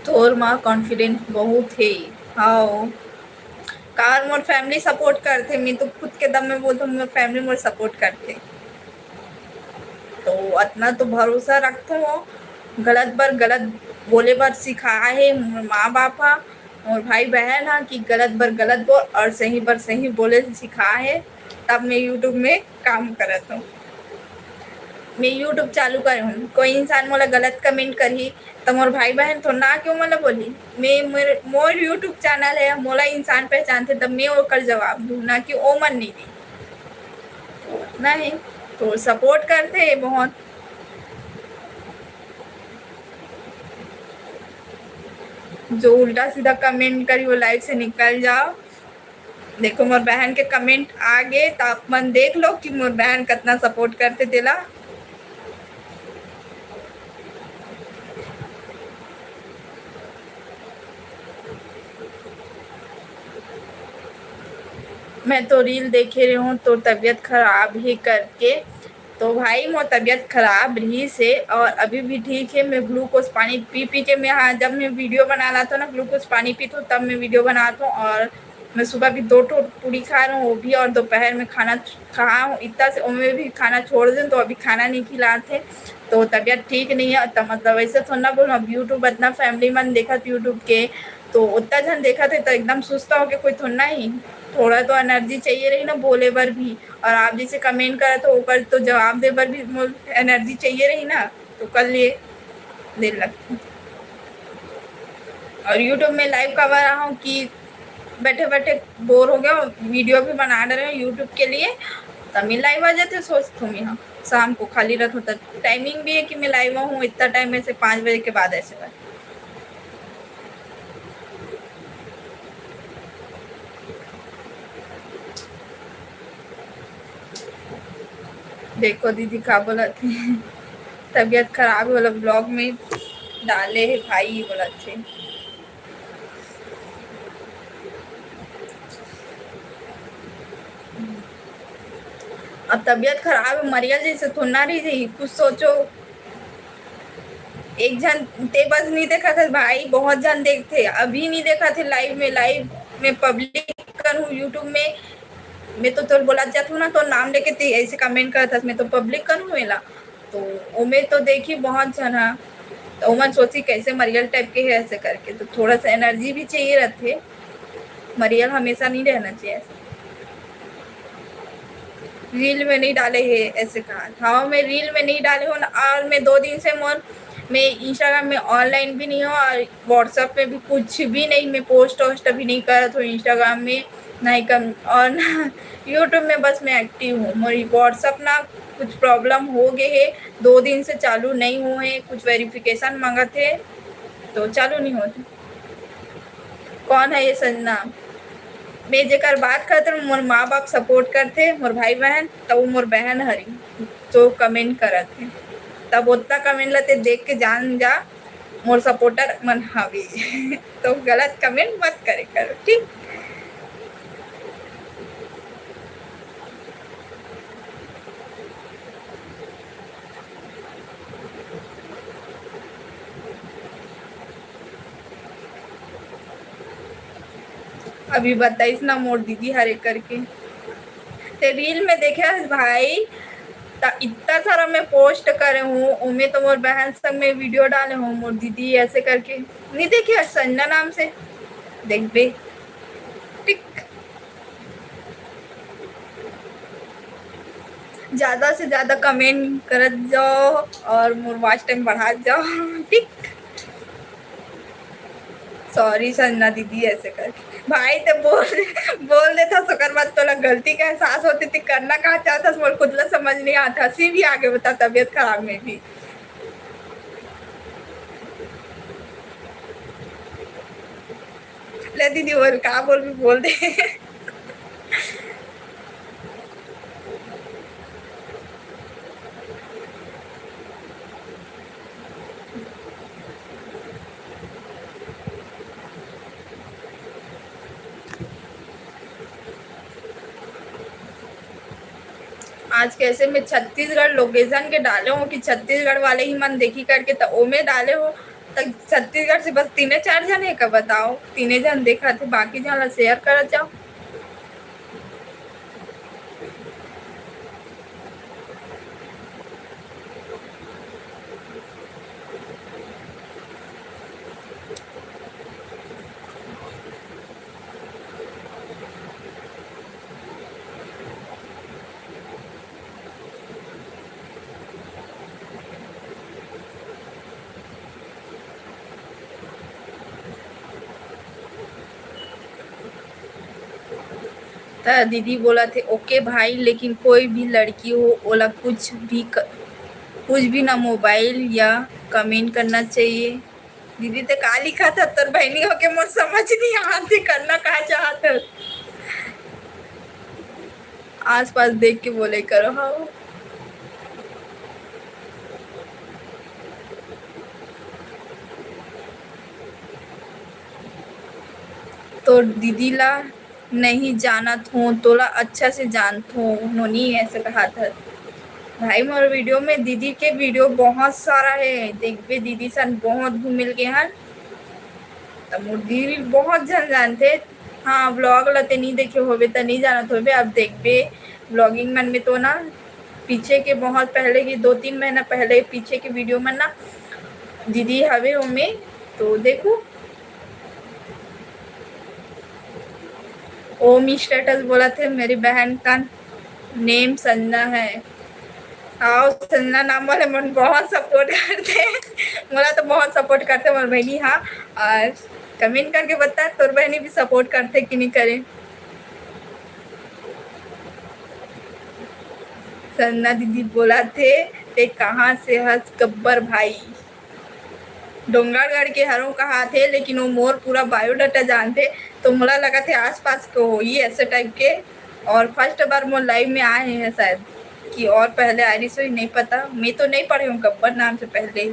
तोर मा confidence बहुत हे। हाव। कार मोर family support करथे, मैं तो खुद के दम में बोलथों, मोर family मोर support करथे। तो अतना तो भरोसा रखथों, गलत बर गलत बोले बर सिखाए हे मोर माँ बाप हा, मोर भाई बहन हा कि गलत बर गलत बोल और सही बर सही बोले सिखाए हे, तब मैं YouTube में काम करत हूँ। मैं YouTube चालू करे हूँ, कोई इंसान मोला गलत comment करही, त मोर भाई बहन थोड़ा ना क्यों मोला बोलही। मैं, मोर, मोर YouTube channel है, मोला इंसान पहचानथे, तब मैं ओकर जवाब दूँ, ना कि ओ मन नहीं दी। नहीं, तो support करथे बहुत। जो उल्टा सीधा comment करी, वो live से निकल जाओ। देखो, मोर बहन के comment आ गे, त आप मन देख लो कि मोर बहन कितना support करथे तेला। मैं तो reel देखे रहे हूँ, तो तबीयत खराब ही करके। तो भाई, मोर तबीयत खराब रहिस हे और अभी भी ठीक है। मैं glucose पानी पी पी के, मैं, हाँ, जब मैं video बना लाता हूँ ना, glucose पानी पीता हूँ, तब मैं video बनाता हूँ। और मैं सुबह भी दो ठो पूरी खा रहा हूँ, वो भी, और दोपहर में खाना च-, खा हूँ इतना से, ओमे भी खाना छोड़ दें, तो अभी खाना नहीं खिलाते। तो तबीयत ठीक नहीं है, तो मतलब, ऐसे थोड़ा ना बोलूँ, अब YouTube इतना family मन देखत YouTube के, तो उतना झन देखत है, तो एकदम सुस्त होके कोई थोड़ा ना ही, थोड़ा तो energy चाहिए रही ना बोले बर भी। और आप जैसे comment करत हो, ओकर तो जवाब दे बर भी मोर energy चाहिए रही ना, तो कर लिए, देर लगती। और YouTube में live काबर आ हूँ कि बैठे बैठे bore हो गया, video भी बना रहे हो YouTube के लिए, तब मैं live आ जाते, सोचत हूँ मैं, हाँ, शाम को खाली रहत हूँ, तो timing भी है कि मैं live हूँ इतना time में से, पाँच बजे के बाद ऐसे बात। देखो दीदी का बोलत हे, तबीयत खराब वाला vlog में डाले हे भाई, बोलत हे। अब तबीयत खराब है, मरियल जैसे थोड़ा ना रही जाही, कुछ सोचो। एक झन ते बस नहीं देखत हे भाई, बहुत झन देखथे, अभी नहीं देखत हे live में। Live में public कन हूँ YouTube में, मैं तो तोर बोलत जात हूँ ना, तोर नाम लेके ते ऐसे comment करत हस, मैं तो public कन हूँ एला। तो ओमे तो देखी बहुत झन हा, तो ओमन सोची कैसे मरियल type के है ऐसे करके, तो थोड़ा सा energy भी चाहिए रहथे, मरियल हमेशा नहीं रहना चाहिए ऐसे। Reel में नहीं डाले है ऐसे कहा, हाँ, मैं reel में नहीं डाले हूँ ना, और मैं दो दिन से मोर, मैं Instagram में online भी नहीं हूँ और WhatsApp में भी कुछ भी नहीं, मैं post वोस्ट अभी नहीं करत हूँ Instagram में, नहीं कम, और ना YouTube में बस मैं active हूँ। मोर WhatsApp ना कुछ problem हो गए है, दो दिन से चालू नहीं हुए है, कुछ verification मांगत है, तो चालू नहीं होते। कौन है ये सजना? मैं जेकर बात करत हूँ, मोर माँ बाप support करथे, मोर भाई बहन, त वो मोर बहन हरी, तो comment करत हे। तब ओतना comment ला ते देख के जान जा, मोर supporter मन हवे। तो गलत comment मत करे करो, ठीक? अभी बताइस ना मोर दीदी हरे करके। ते reel में देखे हस भाई, त इतना सारा मैं post करे हूँ, ओमे तो मोर बहन संग में video डाले हूँ, मोर दीदी ऐसे करके। नहीं देखे हस संजना नाम से? देखबे। टिक। ज्यादा से ज्यादा comment करत जाओ और मोर watch time बढ़ात जाओ। ठीक, sorry संजना दीदी, ऐसे करके भाई ते बोल, बोल देथस, ओकर बाद तोला गलती का एहसास होथे, ते करना का चाहथस, मोर खुद ला समझ नहीं आता, हंसी भी आगे बता, तबीयत खराब में भी। ले दीदी, बोल, का बोल भी बोल दे। आज कैसे मैं छत्तीसगढ़ location के डाले हूँ कि छत्तीसगढ़ वाले ही मन देखी करके, त ओमे डाले हूँ। त छत्तीसगढ़ से बस तीने चार जन हे का, बताओ? तीने जन देखा थे, बाकी जन ला share करत जाओ। त दीदी बोलत हे, "OK भाई, लेकिन कोई भी लड़की हो, ओला कुछ भी क-, कुछ भी ना mobile या comment करना चाहिए।" दीदी, ते का लिखत हस? तोर बहिनी होके मोर समझ नहीं आत हे, करना का चाहत हस। आसपास देख के बोले करो, हाँ। तोर दीदी ला नहीं जानत हों, तोला अच्छा से जानत हों, नोनी ऐसे कहत हस। भाई, मोर video में दीदी के video बहुत सारा हे, देखबे दीदी सन बहुत घूमे ल गे हन, त मोर दीदी बहुत झन जानथे। हाँ, vlog ला ते नहीं देखे होबे त नहीं जानत होबे, अब देखबे vlogging मन में तो ना, पीछे के बहुत पहले की दो तीन महीना पहले पीछे के video मन ना दीदी हवे ओमे, तो देखो। ओम status बोलत हे, "मेरी बहन का name संजना है।" आओ, संजना नाम वाले मन बहुत support करथे, मोला तो बहुत support करथे मोर बहिनी। हाँ, और comment करके बता, तोर बहिनी भी support करथे कि नहीं करे। संजना दीदी बोलत हे, "ते कहाँ से हस गब्बर भाई?" डोंगरगढ़ के हरों कहाथे, लेकिन वो मोर पूरा biodata जानथे, तो मोला लगत हे आसपास के होही ऐसे type के। और first बार मोर live में आए हैं शायद, कि और पहले आए रहिस होही, नहीं पता, मैं तो नहीं पढ़े हूँ गब्बर नाम से पहले ही।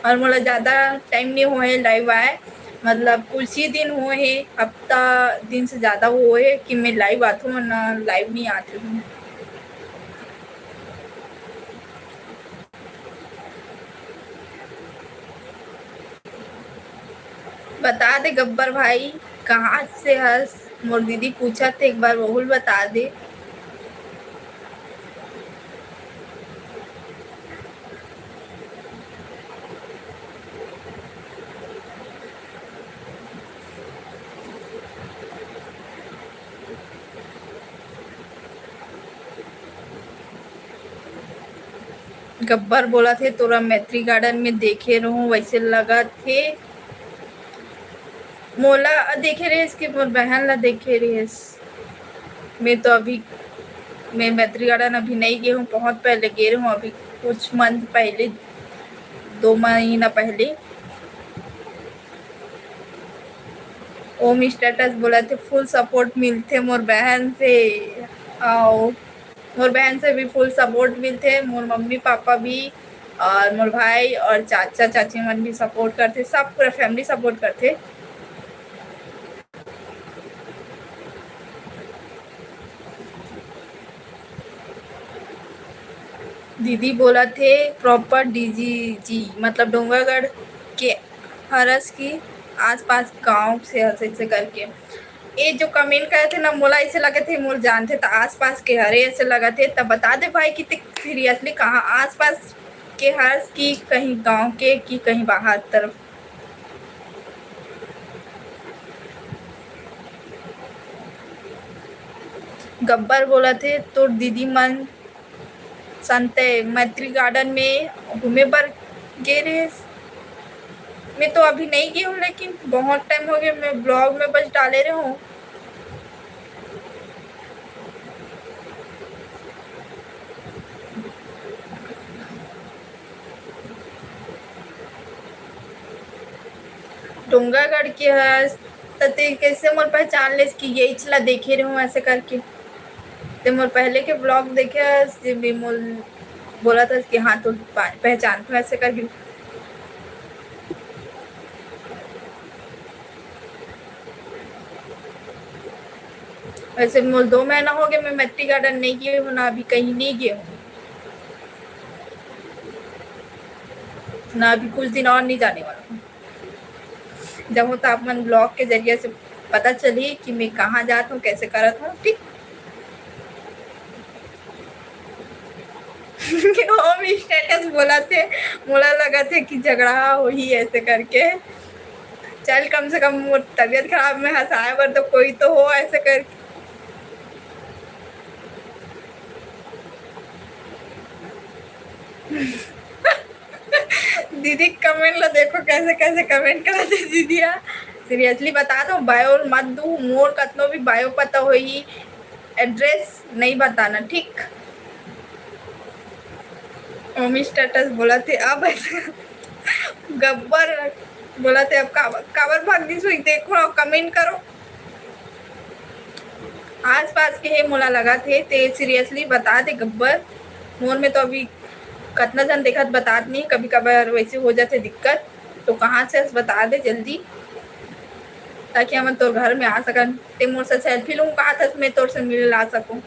और मोला ज़्यादा time नहीं होए live आए, मतलब कुछ ही दिन होए हे, हफ्ता दिन से ज़्यादा होए हे कि मैं live आथों, वरना live नहीं आती हूँ। बता दे गब्बर भाई, कहाँ से हस? मोर दीदी पूछत हे, एक बार वहू ल बता दे। गब्बर बोलत हे, "तोला मैत्री garden में देखे रहूं, वैसे लगत हे।" मोला देखे रहिस कि मोर बहन ला देखे रहिस। मैं तो अभी, मैं मैत्री garden अभी नहीं गे हूँ, बहुत पहले गे रहूँ, अभी कुछ month पहले, दो महीना पहले। ओम स्टेटस बोलत हे, "फुल सपोर्ट मिलथे मोर बहन से।" आओ, मोर बहन से भी फुल सपोर्ट मिलथे, मोर मम्मी पापा भी, और मोर भाई और चाचा चाची मन भी सपोर्ट करथे, सब पूरा फैमिली सपोर्ट करथे। दीदी बोलत हे, "प्रॉपर डीजी जी, मतलब डोंगरगढ़ के हरस की आसपास गांव से हस?" ऐसे करके ये जो कमेंट करे थे ना, मोला ऐसे लगे थे, मोर जानथे त आसपास के हरे, ऐसे लगे थे। तब बता दे भाई कि ते सीरियसली कहाँ आसपास के हरस की कहीं गांव के कि कहीं बाहर तरफ। गब्बर बोलत हे, "तोर दीदी मन संते मैत्री गार्डन में घूमे बर गे रहे।" मैं तो अभी नहीं गई हूँ, लेकिन बहुत टाइम हो गया, मैं ब्लॉग में बस डाले रहे हूँ। डोंगरगढ़ के हस, त ते कैसे मोर पहचान लेस कि ये ला देखे रहूं ऐसे करके? ते मोर पहले के ब्लॉग देखे हस, जे भी मोल बोला था कि हाँ, तो पा-, पहचान तो ऐसे करके। वैसे मोल दो महीना हो गया, मैं मैत्री गार्डन नहीं गई हूँ, ना अभी कहीं नहीं गई हूँ, ना अभी कुछ दिन और नहीं जाने वाला हूँ। जब हो तो आप मन ब्लॉग के जरिए से पता चली कि मैं कहाँ जात हूँ, कैसे करत हूँ, ठीक? वो भी स्टेटस बोला थे, मोला लगा थे कि झगड़ा होही ऐसे करके। चल, कम से कम वो तबीयत खराब में हंसाए बर तो कोई तो हो ऐसे करके। दीदी कमेंट ला देखो, कैसे कैसे कमेंट करत हे दीदी हा। सीरियसली बता दो, बायो मत दू, मोर कतनो भी बायो पता होही, एड्रेस नहीं बताना, ठीक? मम्मी स्टेटस बोला थे, अब गब्बर बोला थे, अब काबर, काबर भाग दिस होही, देखो ना, कमेंट करो। आसपास के हे मोला लगा थे, ते सीरियसली बता दे गब्बर। मोर में तो अभी कतना जन देखत बतात नहीं, कभी कभार वैसे हो जाथे दिक्कत, तो कहाँ से हस बता दे जल्दी, ताकि हमन तोर घर में आ सकन। ते मोर से सेल्फी लूँ कहा था, मैं तोर से मिले ला सकूँ,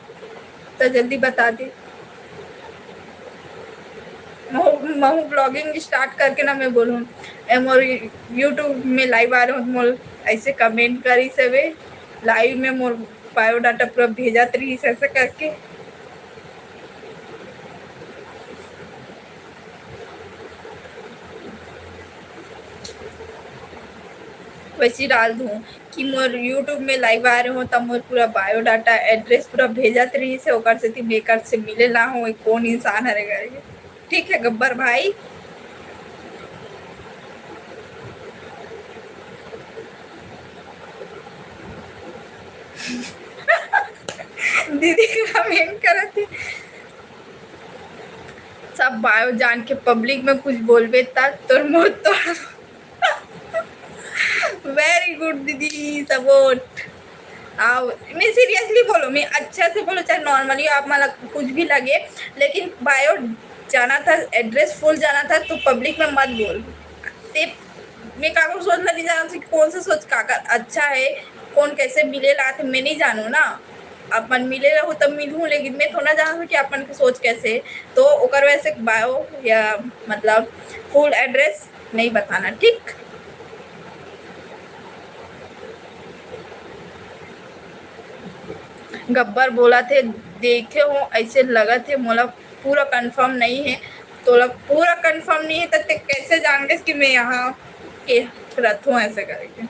तो जल्दी बता दे। महू, महू ब्लॉगिंग स्टार्ट करके ना मैं बोलूँ, ए मोर YouTube में लाइव आ रहे हो, मोर ऐसे कमेंट करी सबे, लाइव में मोर बायोडाटा पूरा भेजत रही ऐसे करके। वैसे डाल दूँ कि मोर YouTube में लाइव आ रहे हो, तब मोर पूरा बायोडाटा, एड्रेस पूरा भेजत रही से, ओकर सेती मैं एकर से मिले ला हूँ, ये कौन इंसान हरे करके। ठीक है गब्बर भाई। दीदी कमेंट करत हे, सब बायो जान के पब्लिक में कुछ बोलबे त तोर मुंह तोड़। Very good दीदी, सपोर्ट। आओ, मैं सीरियसली बोलो, मैं अच्छा से बोलो, चाहे नॉर्मली आप मतलब कुछ भी लगे, लेकिन बायो जाना था, एड्रेस फुल जाना था, तो पब्लिक में मत बोल। ते मैं काकर सोच ला नहीं जाना था कि कौन सा सोच काकर अच्छा है, कौन कैसे मिले ला थे, मैं नहीं जानू ना। अपन मिले रहू तब मिलूँ, लेकिन मैं थोड़ा जाना था कि अपन के सोच कैसे है। तो ओकर वजह से बायो या मतलब फुल एड्रेस नहीं बताना, ठीक? गब्बर बोला थे, देखे हो, ऐसे लगा थे, मोला पूरा कंफर्म नहीं है। तोला पूरा कंफर्म नहीं है, तो ते कैसे जान गए कि मैं यहाँ के रथों ऐसे करके?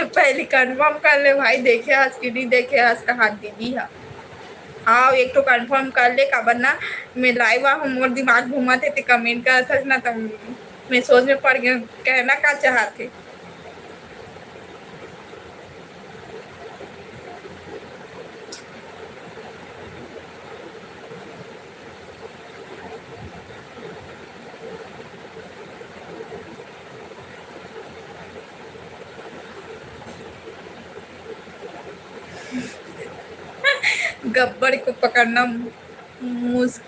पहले कंफर्म कर ले भाई, देखे हस कि नहीं देखे हस, कहा दीदी हा। हाँ, एक तो कंफर्म कर ले, काबर ना मैं लाइव आ हूँ, मोर दिमाग घूमत हे, ते कमेंट करत हस ना, तो मैं सोच में पड़ गया, कहना का चाहत हे। गब्बर को पकड़ना मुस-,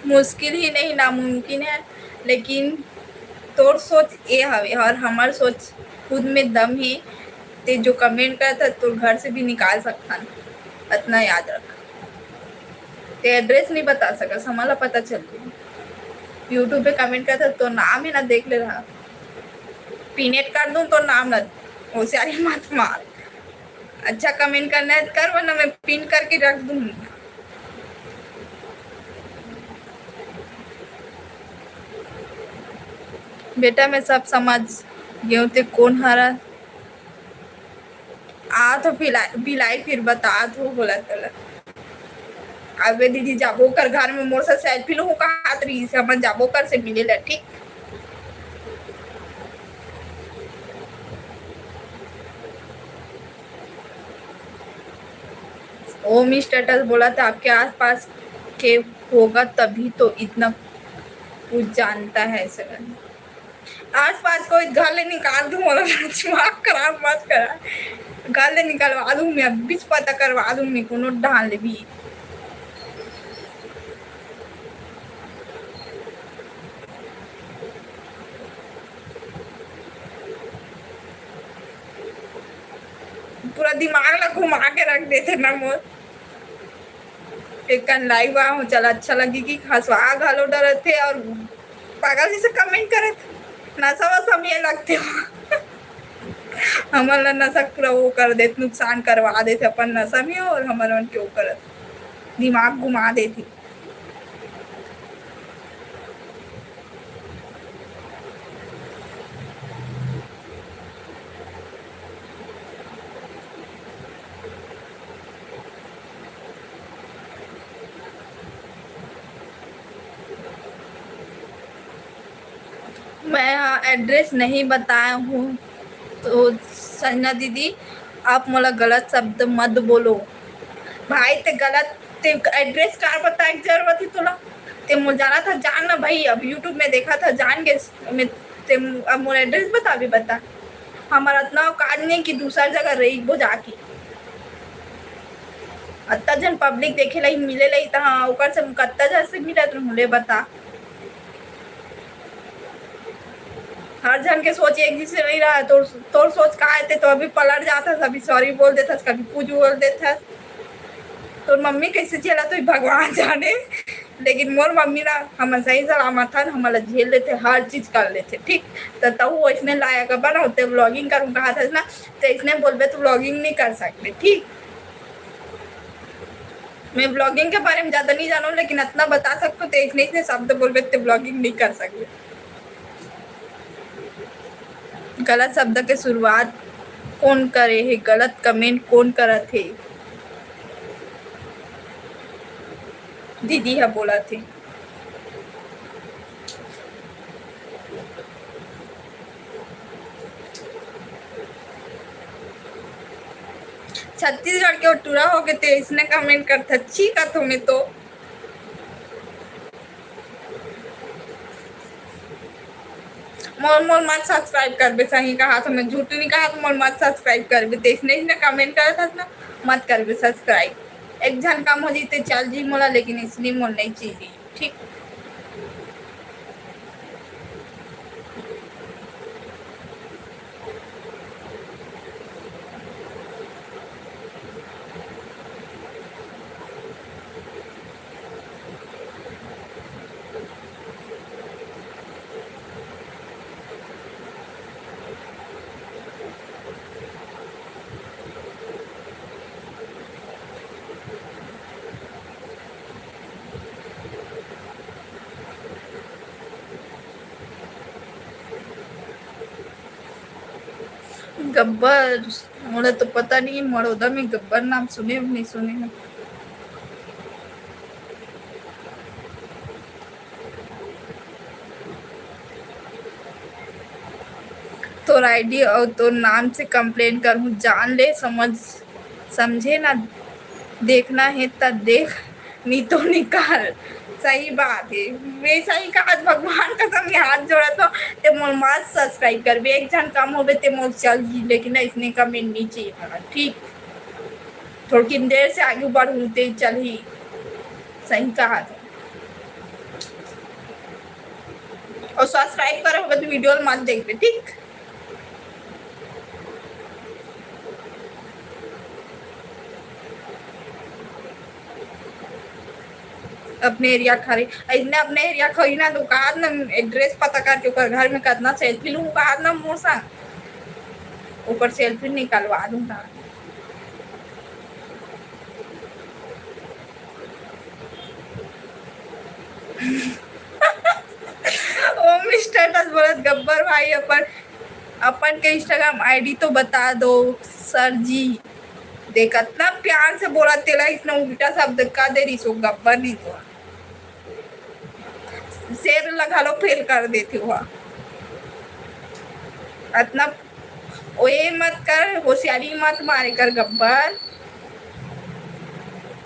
मुश्किल ही नहीं, नामुमकिन है। लेकिन तोर सोच ये हवे और हमर सोच खुद में दम है। ते जो comment करत है, तोर घर से भी निकाल सकथन, अतना याद रख। ते address नहीं बता सकस, हमला पता चल गई। YouTube पे comment करत है, तोर नाम है ना, देख ले रहा, pin कर दूं तोर नाम ना, होशियारी मत मार। अच्छा comment करना है तो कर, वरना मैं pin करके रख दूंगी। बेटा, मैं सब समझ गेंव, ते कोन हरा। आ तो बिलाई, बिलाई फिर बता तो बोला तला। अबे दीदी, जाबो कर घर में, मोर से selfie लूं कहत रहिस, हमन जाबो कर से मिले ला, ठीक? ओम status बोला था, आपके आसपास के होगा तभी तो इतना कुछ जानता है सगन। आसपास कोई घर ले निकाल दूं, मोला दिमाग खराब मत करा। घर ले निकलवा दूं मैं, अभी पता करवा दूं मैं कोनो ढाल ले भी। पूरा दिमाग ला घुमा के रख देथे ना मोर। एक कन live आ हो, चल अच्छा लगी कि हंसवा घलो डरत हे और पागल जैसे comment करत, नशा वशा में लगथे हो। हमन ला नशा पूरा वो कर देत, नुकसान करवा देत अपन नशा में, और हमर मन के वो करत, दिमाग घुमा देत हे। मैं ह address नहीं बताया हूँ। तो संजना दीदी, आप मोला गलत शब्द मत बोलो। भाई, ते गलत, ते address का बताए के जरूरत ही तोला? ते मोला जाना था, जान ना भाई। अब YouTube में देखा था, जान के मैं, ते अब मोला address बता भी बता। हमारा इतना औकात नहीं कि दूसर जगह रहिबो जाके। अत्ता झन public देखे ला ही मिले ला ही, त हाँ, ओकर से कत्ता झन से मिलत रहूं, ले बता। हर झन के सोच एक जैसे नहीं रहा। तोर, तोर सोच का है, ते तो अभी पलट जात हस, अभी sorry बोल देत हस, कभी कुछ बोल देत हस। तोर मम्मी कैसे झेला, तो भगवान जाने। लेकिन मोर मम्मी ना, हम सही सलामत हन, हमला झेल लेथे, हर चीज कर लेथे, ठीक? त तहू वैसने लायक बन, ते vlogging करूँ कहा था ना, तो इसने बोलबे तो vlogging नहीं कर सकते, ठीक? मैं vlogging के बारे में ज्यादा नहीं जानूं, लेकिन इतना बता सकता हूँ, तो इसने, इसने शब्द बोलबे तो vlogging नहीं कर सकते। गलत शब्द के शुरुआत कौन करे हे? गलत comment कौन करत हे? दीदी ह बोलत हे। छत्तीसगढ़ के ओ टूरा होके ते इसने comment करथा, छी कथों मैं तो। मोर, मोर मत subscribe करबे, सही कहा तो मैं, झूठ नहीं कहा तो मोर मत subscribe करबे। ते इसने, इसने comment करत हस ना, मत करबे subscribe। एक झन कम हो जइते चल जी मोला, लेकिन इसने मोर नहीं चाहिए। ठीक। गब्बर, मोला तो पता नहीं, मड़ौदा में गब्बर नाम सुने हो नहीं सुने हो। तोर ID और तोर नाम से complain करहूँ, जान ले, समझ, समझे ना, देखना है त देख, नहीं तो निकाल। सही बात है, मैं सही कहा, भगवान कसम, मैं हाथ जोड़ा तो ते मोर मत subscribe करबे, एक झन कम होबे ते मोर चल जी, लेकिन इसने comment नहीं चाहिए मोला, ठीक? थोड़किन देर से आगे बढ़हूँ ते चलही। सही कहा तो। और subscribe करे होबे तो video ल मत देखबे, ठीक? अपने area खारी, अइसने अपने area खारी ना, तो कहा ना address पता करके ओकर घर में कतना selfie लूँ, कहा ना मोर संग ओकर selfie निकलवा दूँ। ओम status बोलत, "गब्बर भाई, अपन, अपन के Instagram ID तो बता दो सर जी।" देख, अतना प्यार से बोलत, तेला अइसने उल्टा शब्द का दे रहिस ओ गब्बर नहीं तो। शेर ला घलो fail कर देथे ओहा। अतना ओ ये मत कर, होशियारी मत मारे कर गब्बर।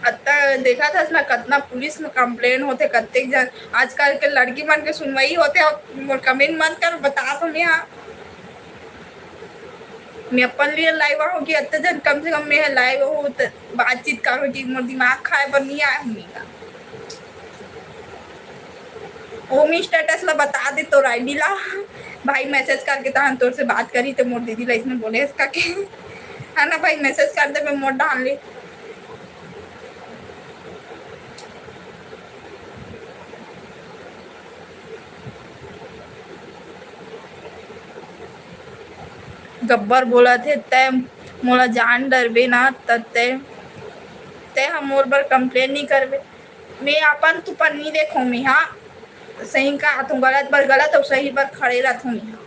अतना देखत हस ना, कतना पुलिस में complain होथे, कतेक झन आजकल के लड़की मन के सुनवाई होथे। अउ मोर comment मत कर, बता तो मैं, हाँ। मैं अपन लिए live आहूँ कि अतना झन, कम से कम मैं live आहूँ त बातचीत करो कि मोर दिमाग खाए बर नहीं आए होही का। ओम status ला बता दे तोर ID ला। भाई message करके तहन तोर से बात करी ते मोर दीदी ला इसने बोले इसका के। है ना भाई, message कर दे, मैं मोर डाल ले। गब्बर बोलत हे, "तैं मोला जान डरबे ना, त तैं, तैं ह मोर बर complain नइ करबे।" मैं अपन तुपन नइ देखों, मैं हा सही कहत हूँ, गलत बर गलत अउ सही बर खड़े रहत हूँ मैं हा।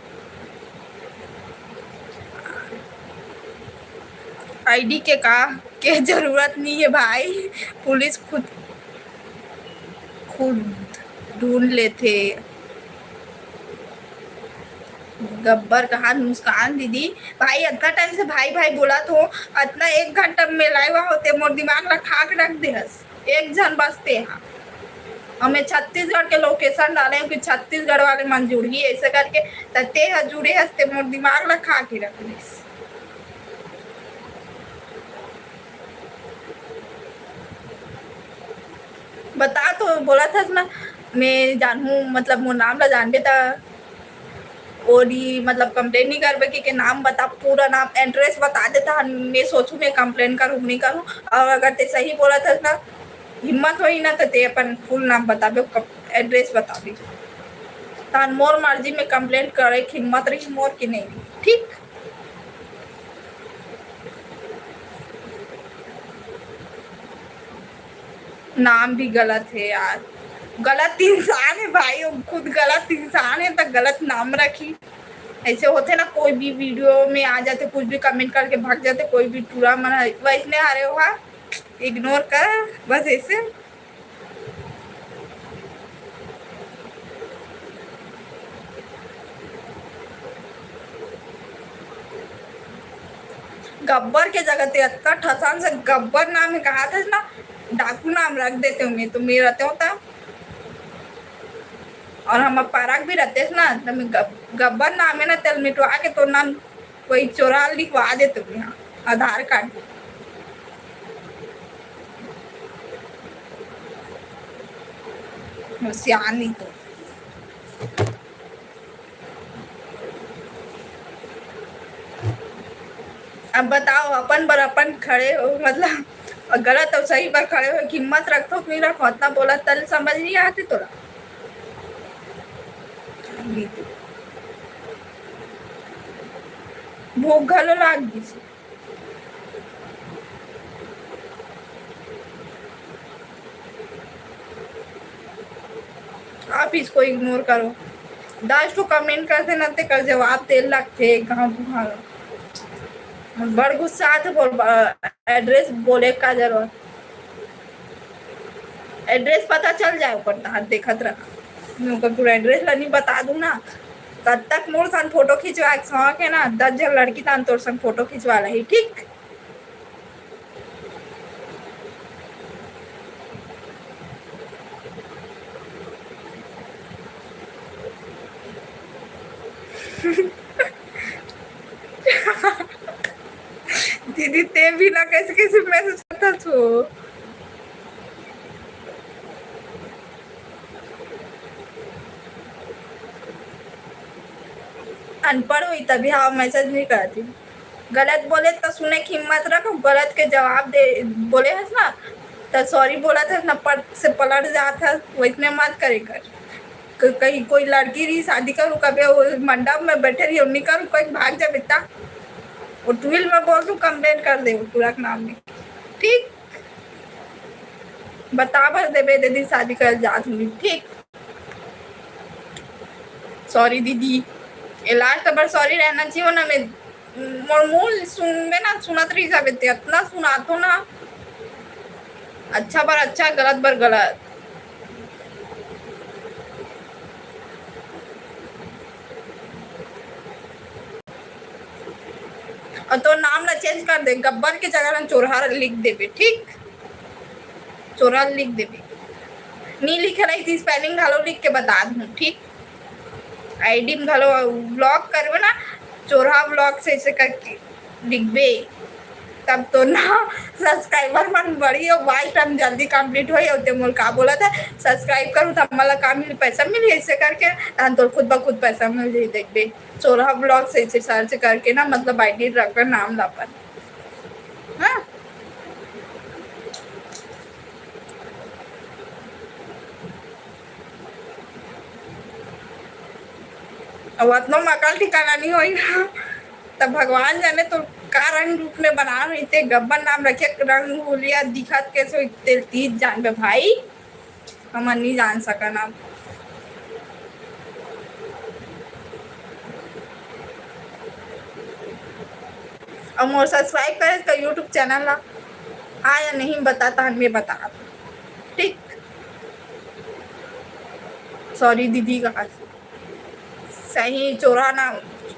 ID के का, के जरूरत नइ हे भाई, पुलिस खुद, खुद ढूंढ लेथे। गब्बर कहा मुस्कान दीदी, भाई अतना time से भाई भाई बोलत हो, अतना एक घंटा में live होते मोर दिमाग ला खा के रख दे हस। एक झन बस ते हा। हमें छत्तीसगढ़ के location डाले हूँ कि छत्तीसगढ़ वाले मन जुड़ही, ऐसे करके त ते हा जुड़े हस, ते मोर दिमाग ला खा के रख देस। बता तो बोलत हस ना, मैं जानहूँ, मतलब मोर नाम ला जानबे त ओरी, मतलब complain नइ करबे कि, के नाम बता, पूरा नाम, address बता दे, तहन मैं सोचहूँ मैं complain करूँ कि नइ करूँ। अउ अगर ते सही बोलत हस ना, हिम्मत होही ना, त ते अपन full नाम बताबे, क-, address बताबे, तहन मोर मर्जी में complain करे के हिम्मत रही मोर कि नइ रही, ठीक? नाम भी गलत हे यार, गलत इंसान हे भाई, वो खुद गलत इंसान हे त गलत नाम रखही। ऐसे होथे ना, कोई भी video में आ जाथे, कुछ भी comment करके भाग जाथे, कोई भी टूरा मन ह, वैसने हरे ओहा, ignore कर बस ऐसे। गब्बर के जगह ते अतना ठसान से गब्बर नाम हे कहाथस ना, डाकू नाम रख देते हूँ मैं तो, मैं रहते होता। अउ हमर पारा के भी रहतेस ना, त मैं गब-, गब्बर नाम हे ना, तेला मिटवा के तोर नाम कोई चोरा लिखवा देते हूँ मैं हा, आधार कार्ड। सियानी तो। अब बताओ, अपन बर अपन खड़े हो, मतलब गलत अउ सही बर खड़े हो, हिम्मत रखथो कि नइ रखो, अतना बोला तल समझ नइ आथे तोला। भूख घलो लाग गिस। आप इसको ignore करो। दस ठो comment करथे ना, तेकर जवाब दे लगथे गाँव बुढ़ा। बड़ गुस्सा आथे, बोल, address बोले का जरूरत? Address पता चल जाए ओकर, तहां देखत रहा। मैं ओकर पूरा address ला नहीं बता दूं ना, तब तक मोर सन फोटो खिंचवा के शौक है ना, दस झन लड़की तान तोर सन फोटो खिंचवा लही, ठीक? दीदी, ते भी ना कैसे कैसे message तो अनपढ़ होही तभी हाँ message नहीं करती। गलत बोले त सुने के हिम्मत रख, गलत के जवाब दे, बोले हस ना त sorry बोलत हस ना, पट से पलट जात हस, वैसने मत करे कर। क-, कहीं कोई लड़की रही शादी करू, कभी वो मंडप में बैठे रही, नहीं करू, कहीं भाग जा बेटा, वो टुइल में बोल दू, complain कर दे वो टूरा के नाम में, ठीक? बता भर देबे दीदी, शादी कर जात हूँ, ठीक? Sorry दीदी, ये last बार sorry रहना चाहिए ना। मैं मोर मुंह सुनबे ना, सुनत रही जाबे ते, इतना सुनातो ना, अच्छा बार अच्छा, गलत बार गलत। और तोर नाम ला change कर दे, गब्बर के जगह ना चोरहा लिख देबे, ठीक? चोरहा लिख देबे, नी लिखे रही थी, spelling घलो लिख के बता दूँ, ठीक? आईडी में घलो block करबे ना, चोरहा vlog से ऐसे करके लिखबे, तब तो ना subscriber मन बढ़ी और watch time जल्दी complete होई। और ते मोल का बोलत हे, subscribe करू त हमला का मिली, पैसा मिली, ऐसे करके तहन तोर खुद ब खुद पैसा मिल जाई। देखबे चोरहा vlog से ऐसे search करके ना, मतलब आईडी रखबे नाम ला अपन, हाँ। अब अतनो मकल ठिकाना नहीं होई ना, तब भगवान जाने तो का रंग रूप में बना रही थे। गब्बर नाम रखे, रंग हुलिया दिखत कैसे होई, तेल तीत जानबे भाई, हमन नहीं जान सकन अब। और मोर subscribe करे तो YouTube channel ला, हाँ या नहीं बता, तहन मैं बता, ठीक? Sorry दीदी, कहा सही चोरहा ना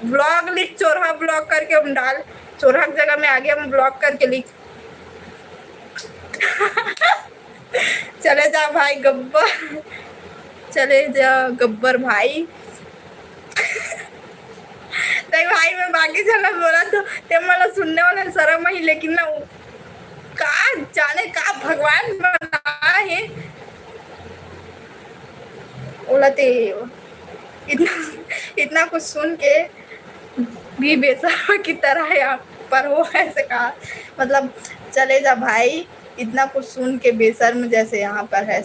vlog लिख, चोरहा vlog करके हम डाल, चोरहा की जगह में आगे हम vlog करके लिख। चले जा भाई गब्बर, चले जा गब्बर भाई। ते भाई मैं बाकी झन ला बोला तो ते मला सुनने वाला शर्म ही, लेकिन ना का जाने का भगवान बना है ओला ते इतना, इतना कुछ सुन के भी बेशर्म की तरह यहाँ पर हो, ऐसे कहा। मतलब चले जा भाई, इतना कुछ सुन के बेशर्म जैसे यहाँ पर है।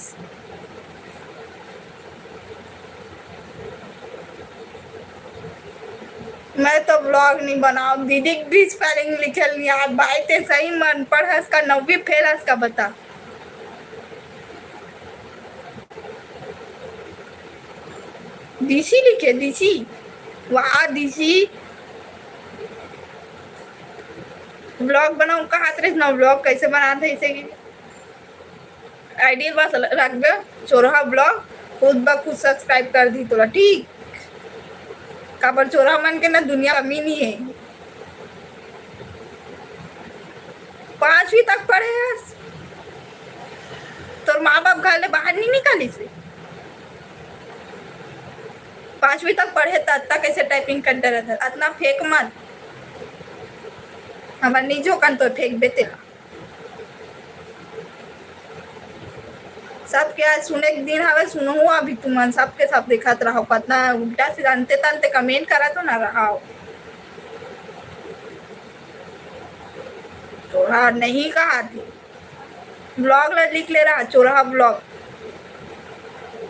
मैं तो vlog नहीं बनाओ दीदी, बीच spelling लिखल नहीं यार भाई, ते सही में अनपढ़ हस का, नौवीं फेल हस का बता। डीसी लिखे, डीसी। वाह, डीसी। Vlog बनाऊं, कहा तेरे ना vlog कैसे बनाते हैं, इसे की आईडी बस रख दे, चोरहा vlog, खुद ब खुद subscribe कर दी तोला, ठीक? काबर चोरहा मन के ना दुनिया कमी नहीं है। पांचवी तक पढ़े हस, तोर माँ बाप घर ले बाहर नहीं निकालिस रे। पांचवी तक पढ़े त अतना कैसे typing कर डरत हस? अतना फेंक मत, हमर निजो कन तो फेंकबे तेला। सबके आज सुने के दिन हवे, सुनहु अभी तुमन सबके सब देखत रहो, कतना उल्टा सीधा अंते तंते comment करत हो ना रहो। चोरहा नहीं कहा थी, vlog ला लिख ले रहा, चोरहा vlog।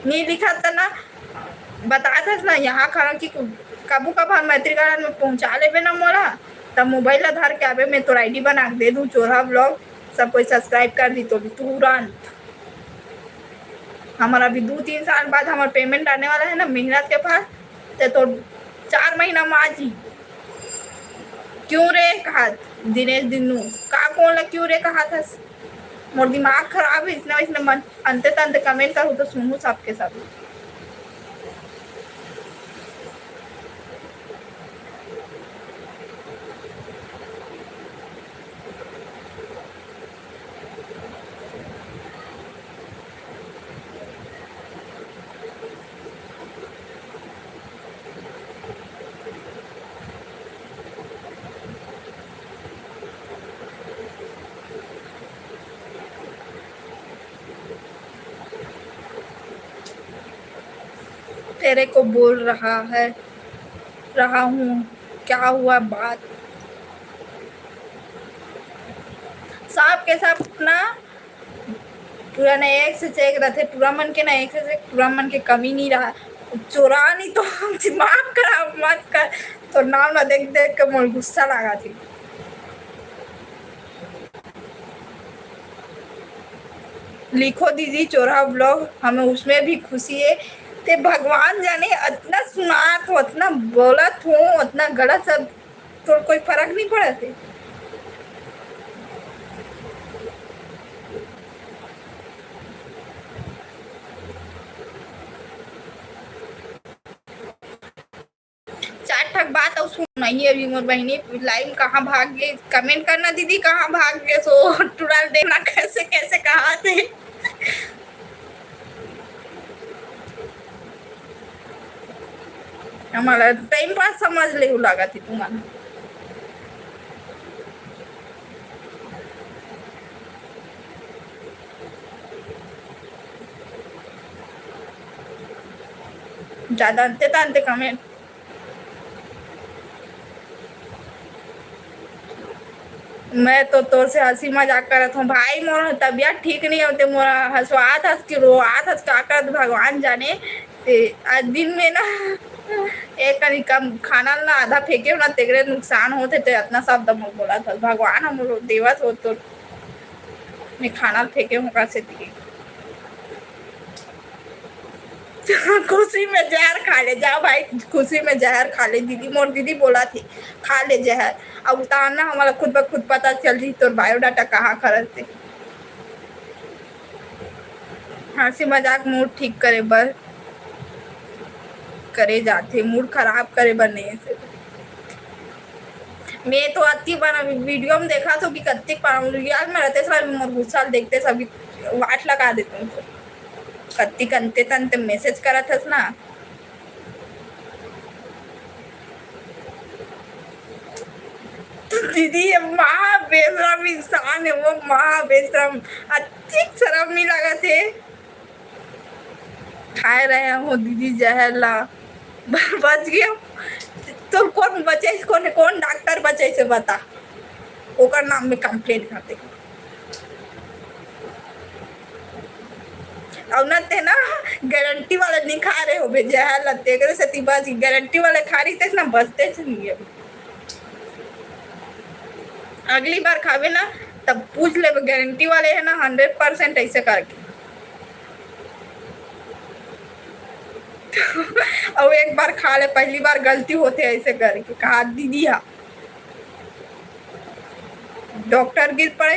नहीं लिखा था ना, बता था ना, यहाँ खड़ा कि कभू कभार मैत्री गार्डन में पहुँचा लेबे ना मोला, तब मोबाइल ला धर के आबे, मैं तोर आईडी बना के दे दूँ, चोरहा vlog, सब कोई subscribe कर दी तो तुरंत। हमारा अभी दो तीन साल बाद हमारा payment आने वाला है ना, मेहनत के फल, ते तो चार महीना में आ जी। क्यों रे कहा दिनेश दिनू, का कौन ला क्यों रे कहा था? मोर दिमाग खराब है, इसने, इसने मन, अंते तंते comment करूँ तो सुनू सबके सब। तेरे को बोल रहा है, रहा हूँ, क्या हुआ बात? सांप के सांप ना, पूरा ना एक से एक रथे, टूरा मन के ना एक से एक, टूरा मन के कमी नहीं रहा। चोरा नहीं तो दिमाग खराब मत कर, तो नाम ना देख देख के मोर गुस्सा लगा थी। लिखो दीदी चोरहा ब्लॉग, हमें उसमें भी खुशी है। ते भगवान जाने, अतना सुनात हो, अतना बोलत हो, अतना गलत सब, तोर कोई फरक नहीं पड़त हे। चार ठक बात अउ सुनाही। अभी मोर बहिनी लाइन कहाँ भाग गे, कमेंट करना दीदी, कहाँ भाग गे सो टुरा ल देखना कैसे कैसे कहा थे। हमारा टाइम पास समझ ले लागत हे तुम्हारा। ज्यादा अंते तांते कमेंट। मैं तो तोर से हंसी मजाक करत हूँ भाई, मोर तबियत ठीक नहीं होते, मोर हंसवात हंस के रोआत हंस का करत भगवान जाने। ते आज दिन में ना एक कनी कम खाना ना आधा फेंके हो ना, तेकरे नुकसान होते, ते इतना शब्द मोर बोला था भगवान हम देवत हो तो मैं खाना फेंके हूँ का से दिए। खुशी में जहर खा ले, जाओ भाई, खुशी में जहर खा ले दीदी। मोर दीदी बोला थी, "खा ले जहर।" अब उतारना हमारा खुद ब खुद पता चल रही, तोर बायोडाटा कहाँ खरचते। हंसी मजाक मूड ठीक करे बर करे जाथे, मूड खराब करे बर नहीं से। मैं तो अति बार वीडियो में देखा तो कि कत्तिक बार रियल में रहते सब मोर गुस्सा देखते सब वाट लगा देते हैं। तो कत्तिक अंते तंते मैसेज करत हस ना। दीदी, ये महा बेशरम इंसान है वो, महा बेशरम। अतिक शर्म नहीं लगा थे। खाए रहे हो दीदी जहर ला, बच गया। तो कौन बचे, कौन, कौन डॉक्टर बचे से बता, ओकर नाम में कंप्लेंट करते। और ना ते ना गारंटी वाला नहीं खा रहे हो बे जहर ला, तेकरे से ती बच, गारंटी वाला खा रही थे ना, बचते से नहीं है। अगली बार खावे ना, तब पूछ ले, गारंटी वाले है ना, हंड्रेड परसेंट ऐसे करके। और एक बार खा ले, पहली बार गलती होते ऐसे करके कहा दीदी हा। डॉक्टर गिर पड़े,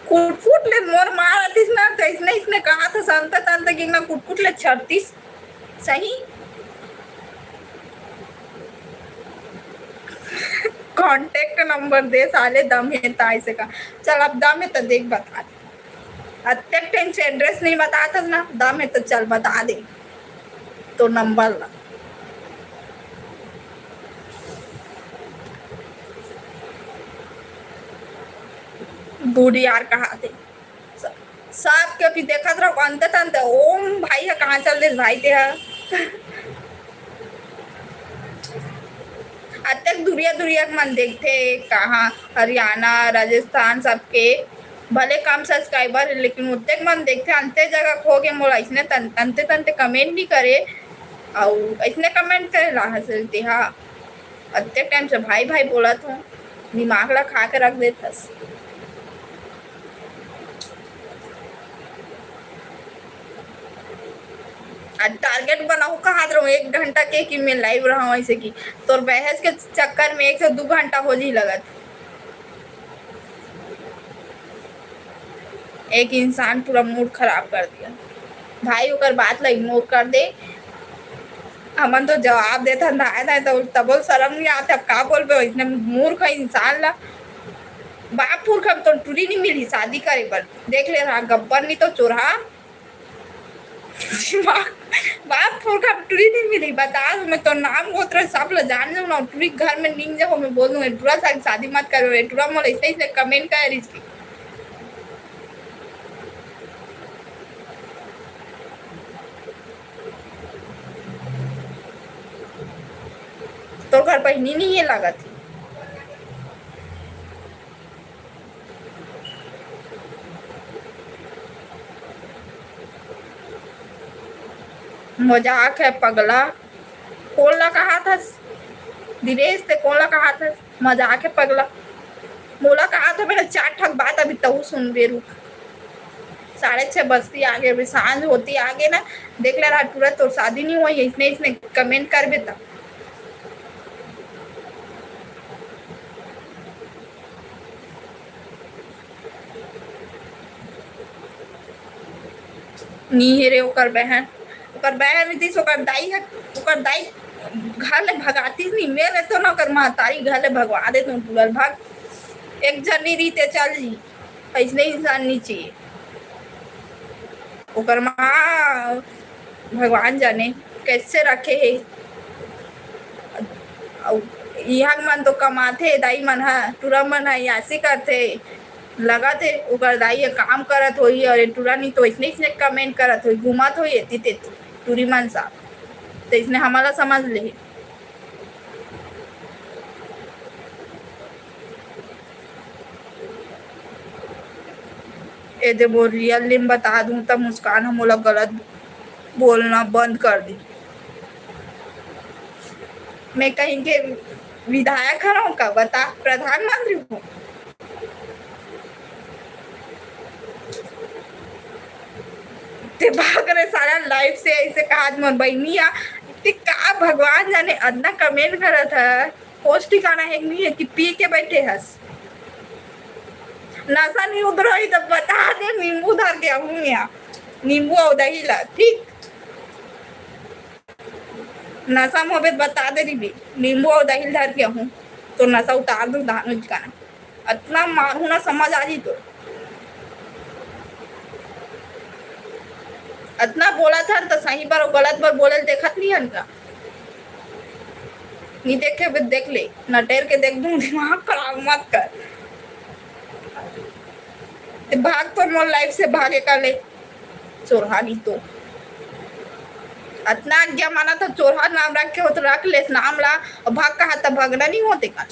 कुटकुट ले मोर मार आतिस ना, तो इसने, इसने कहा था संता तंता कि ना कुटकुट ले छत्तीस सही। कॉन्टैक्ट नंबर दे साले, दम है ताई से का। चल, अब दम है तो देख, बता दे। अत्ते टाइम से एड्रेस नहीं बताता ना, दम है तो चल बता दे तो नंबर ला। बूढ़ी यार कहा थे। स-, साथ के भी देखत रहो, अंत तंत, ओम भाई है, कहाँ चल दे भाई ते है। अतेक दुरिया दुरिया के मन देखथे, कहाँ हरियाणा, राजस्थान सबके भले कम सब्सक्राइबर है, लेकिन ओतेक मन देखथे, अंते जगह खो के मोला अइसने तन-, अंते तंते कमेंट नहीं करे, अउ अइसने कमेंट करे ला हंस देहा। अतेक टाइम से भाई भाई बोलत हूँ, दिमाग ला खा के रख देथस। आज टारगेट बनाओ कहात रहूं एक घंटा के कि मैं लाइव रहा हूं, ऐसे कि तोर बहस के चक्कर में एक से दो घंटा हो जी लगत। एक इंसान पूरा मूड खराब कर दिया भाई, ओकर बात ला इग्नोर कर दे। हमन तो जवाब देथन धाय धाय, तो तबो शर्म नहीं आते, अब का बोलबे, इसने मूर्ख इंसान ला। बाप पुरखा तो टूरी नहीं मिली शादी करे बर, देख ले रहा गब्बर नहीं तो चोरहा। बाप, बाप पुरखा टूरी नहीं मिली, बता दो, मैं तो नाम गोत्र सब ला जान लूँ ना, टूरी घर में नींद जाओ, मैं बोल दूँ, टूरा साथ शादी मत करो, टूरा मोर ऐसे, ऐसे कमेंट कर इसकी। बहिनी नहीं है लागत हे। मजाक है पगला। कोन ला कहाथस? दिनेश, ते कोन ला कहाथस? मजाक है पगला। मोला कहाथे, मेरा चार ठक बात अभी तहू सुनबे, रुक। साढ़े छह बजती आगे, अभी सांझ होती आगे ना, देख ले रहा, तुरंत तोर शादी नहीं हुई है, इसने, इसने comment करबे त। नी हे रे ओकर बहन, ओकर बहन रहितिस, ओकर दाई ह, ओकर दाई घर ले भगातिस नी, मेर रहतो ना, ओकर महतारी घर ले भगवा देतो, टूरा ल भाग, एक झन नी रहिते चल जी, अइसने इंसान नी चाहिए। ओकर माँ भगवान जाने कैसे रखे हे। अउ इहाँ मन तो कमाथे, दाई मन ह, टूरा मन ह, यासी करथे। लगत हे ओकर दाई ह काम करत होही, अउ ये टूरा नी तो अइसने, अइसने comment करत होही, घूमत होही एती तेती, टूरी मन साथ। त अइसने हमन ला समझ लेहे। ए दे, मोर real name बता दूं, त मुस्कान ह मोला गलत बोलना बंद कर दी। मैं कहीं के विधायक हरव का? बता, प्रधानमंत्री हूँ। ते भाग रे साला live से, ऐसे कहा मोर बहिनी आ। ते का भगवान जाने अतना comment करत है। होश ठिकाना है कि नहीं है कि पी के बैठे हस। नशा नहीं उतरही तो बता दे, नींबू धर के हूँ या नींबू अउ दही ला, ठीक? नशा में होबे त बता दे रहिबे, नींबू अउ दही ल धर के हूँ, तो नशा उतार दूँ दानो ठिकाना। अतना मारहूँ ना, समझ आ जी तो। अतना बोला था त सही बर अउ गलत बर बोले ल देखत नहीं हन का? नहीं देखे बे, देख ले, नटेर के देख दूँ, दिमाग खराब मत कर। ते भाग तो मोर live से, भागे का ले, चोरहा नहीं तो। अतना आज्ञा माना था, चोरहा नाम रखे हो तो रख ले नाम ला, अउ भाग कहा था, भगना नहीं होते का।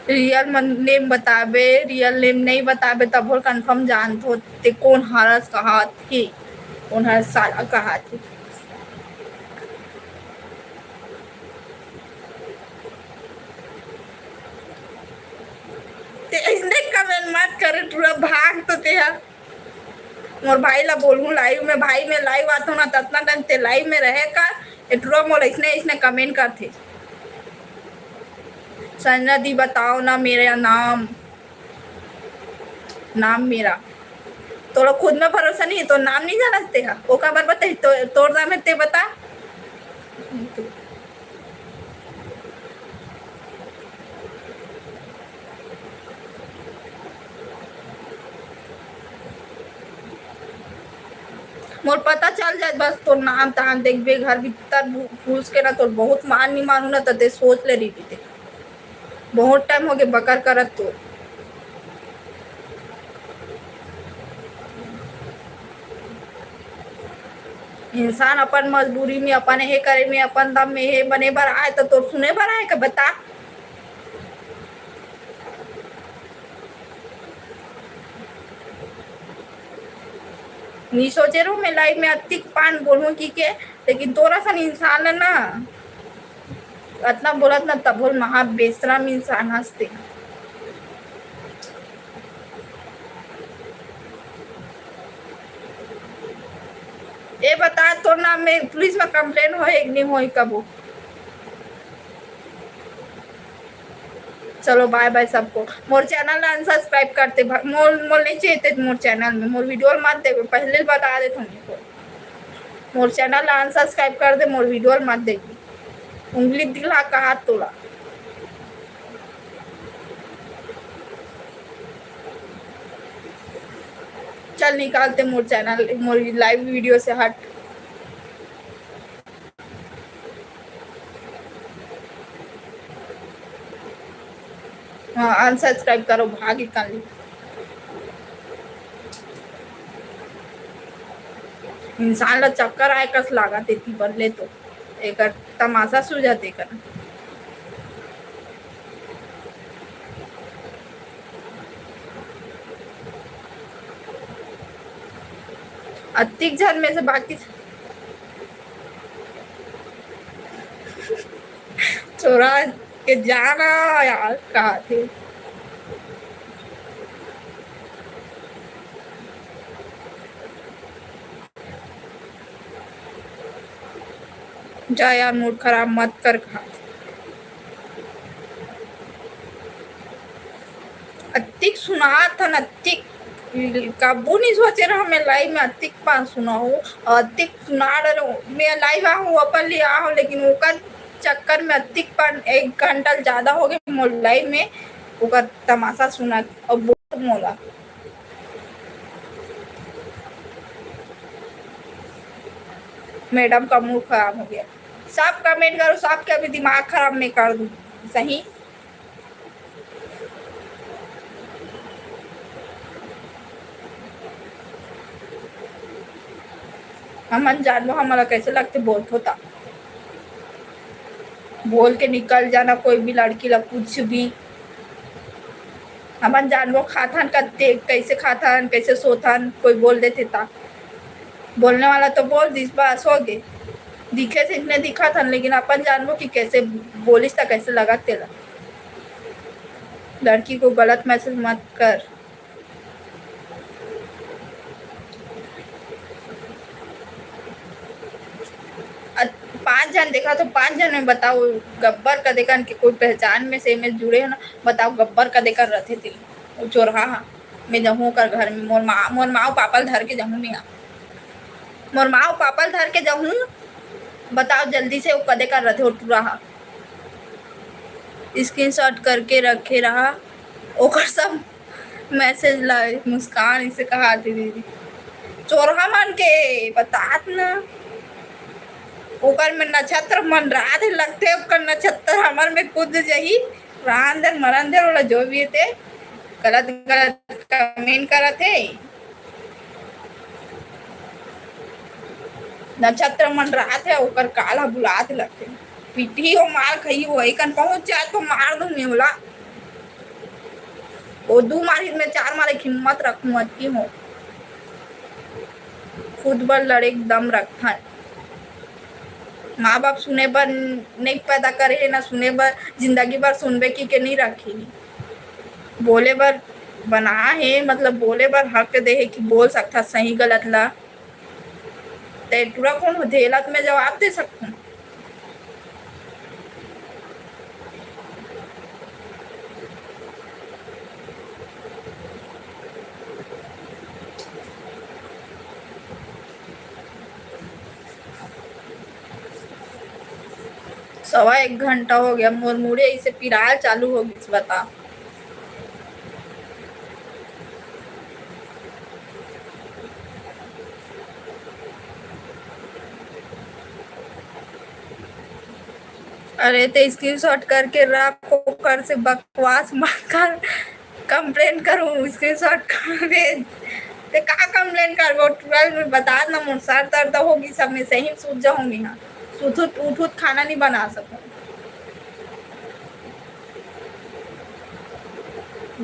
Real मन name बताबे, real name नहीं बताबे, तभो ल confirm जानथो ते कोन हरस कहात हे, कोन हर साला कहात हे। ते अइसने comment मत करे, टूरा भाग तो ते हा। मोर भाई ला बोलहूँ live में, भाई मैं live आथों ना, ततना time ते live में रहे का, ए टूरा मोर अइसने, अइसने comment करथे। संजना दी बताओ ना मेरा नाम, नाम मेरा। तोला खुद में भरोसा नहीं है, तो नाम नहीं जानस ते हा। ओका बर बताही, तो, तोर नाम है ते बता। मोर पता चल जाए बस, तोर नाम तहान देखबे, घर भीतर घुस के ना, तोर बहुत मान नहीं मानू ना, त ते सोच ले रही ते। बहुत time हो गए बकर करत तो। इंसान अपन मजबूरी में, अपन हे करे में, अपन दम में हे बने बर आए, त तोर सुने बर आए का बता? नी सोचे रहूँ मैं live में अतिक पान बोलूँ कि के, लेकिन तोरा सन इंसान ल ना, अतना बोलत ना, तभो ल महा बेशरम इंसान हस ते। ए बता, तोर नाम में पुलिस में complain होए कि नहीं होए कबो? चलो bye bye सबको। मोर channel ला unsubscribe करते भा-, मोर, मोर नहीं चाहिए ते मोर channel में, मोर video ल मत देवे, पहले बता देत हूँ। मोर channel ला unsubscribe कर दे, मोर video ल मत देवे। उंगली दिखला कहा तोला। चल निकालते मोर channel, मोर live video से हट। हाँ, unsubscribe करो, भाग निकाल ली। इंसान ला चक्कर आए कस लागत एती बर ले तो। एकर तमाशा सूझत एकर। अतिक झन में से बाकी छोरा के जाना यार, कहा थे। जा यार, mood खराब मत कर, कहा थे। अतिक सुनात हन, अतिक, कबू नहीं सोचे रहा मैं live में अतिक पान सुनाहूँ, अतिक सुना डरे। मैं live आहूँ, अपन लिए आहूँ, लेकिन ओकर चक्कर में अतिक पान एक घंटा ज्यादा हो गए मोर live में, ओकर तमाशा सुना और बहुत मोला। Madam का mood खराब हो गया। सब comment करो, सबके अभी दिमाग खराब मैं कर दूँ, सही। हमन जानबो, हमन ला कैसे लगथे बोलथो ता। बोल के निकल जाना कोई भी लड़की ला कुछ भी। हमन जानबो खाथन कते, कैसे खाथन, कैसे सोथन, कोई बोल देथे ता। बोलने वाला तो बोल दिस, बस हो गे। दिखे से इतने दिखाथन, लेकिन अपन जानबो कि कैसे बोलिस ता कैसे लगत तेला। लड़की को गलत message मत कर। अ, पाँच झन देखा तो पाँच झन में बताओ, गब्बर कदेकन के कोई पहचान में से में जुड़े हो ना, बताओ गब्बर कदेकन रथे तेला। वो चोरहा हा, मैं जहूँ ओकर घर में, मोर माँ, मोर माँ पापा ल धर के जहूँ मैं हा। मोर माँ पापा ल धर के जहूँ, बताओ जल्दी से वो कदेकन रथे वो टुरा हा। Screenshot करके रखे रहा ओकर सब message ला। मुस्कान इसे कहा थी दीदी, चोरहा मन के बतात ना, ओकर में नक्षत्र मन रात लगथे, ओकर नक्षत्र हमर में कूद जही, रान दे मरन दे, ओला जो भी हे ते गलत गलत comment करत हे। नक्षत्र मन रात हे, ओकर काल ह बुलात लगथे। पिटही हो, मार खही हो, एकन पहुंच जाए तो मार दूं मैं ओला। ओ दू मारिस में चार मारे के हिम्मत रखूं, अतकी हो। खुद बर लड़े के दम रखथन। माँ बाप सुने बर नहीं पैदा करे हे, ना सुने बर जिंदगी भर सुनबे की के नहीं रखी। बोले बर बना हे, मतलब बोले बर हक दे हे कि बोल सकथा सही गलत ला। ते टुरा कौन होथे, एला तो मैं जवाब दे सकथों। सवा एक घंटा हो गया, मोर मुड़े इसे पिराल चालू हो गइस, बता। अरे ते screenshot करके रख, ओकर से बकवास मत कर। Complain करूँ, screenshot कर भेज। ते का complain करबो? तुरंत में बता ना, मोर सर दर्द होगी, सब में सही में सूत जाऊंगी। हाँ, सुतुत उठुत खाना नहीं बना सकूँ।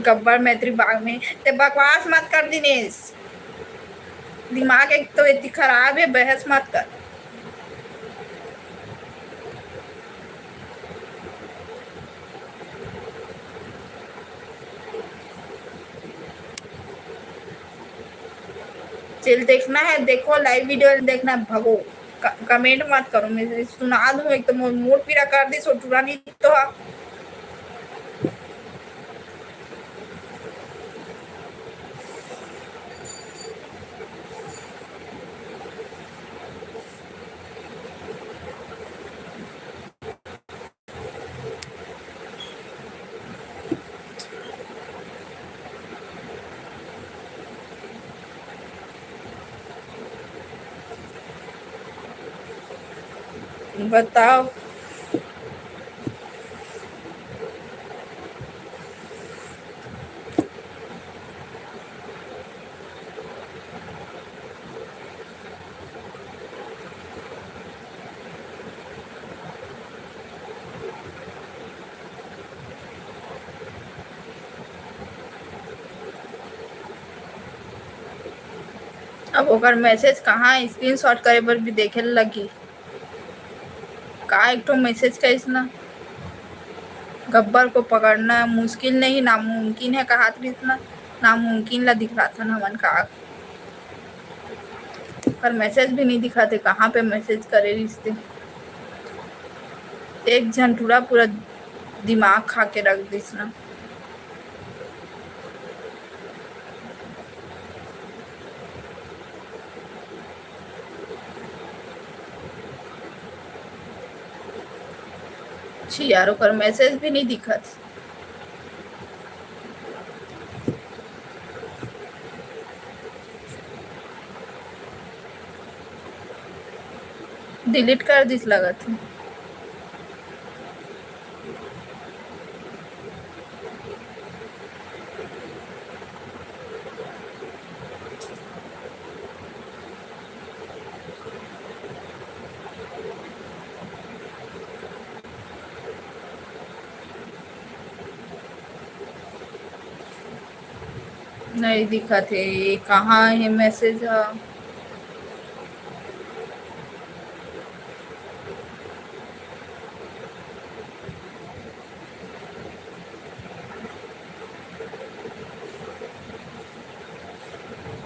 गब्बर मैत्री बाग में ते बकवास मत कर दिनेश, दिमाग एक तो इतनी खराब है, बहस मत कर। चल देखना है, देखो live video देखना है, भगो। क-, comment मत करो, मैं सुना दूँ, एक तो मो-, मूड पीरा कर दी, सो टुरा नहीं तो हा। बताओ। ओकर मैसेज कहाँ स्क्रीनशॉट करे बर भी देखे ल लगही। का एक ठो मैसेज कहिस ना, गब्बर को पकड़ना मुश्किल नहीं, नामुमकिन है, कहात रहिस ना, नामुमकिन ला दिखलाथन हमन का। ओकर मैसेज भी नहीं दिखाते, कहाँ पे मैसेज करे रिहिस ते। एक झन टूरा पूरा दिमाग खा के रख दिस ना। छी यार, ओकर मैसेज भी नहीं दिखत। डिलीट कर दिस लगत हे। नहीं दिखत हे, ये कहाँ हे मैसेज ह?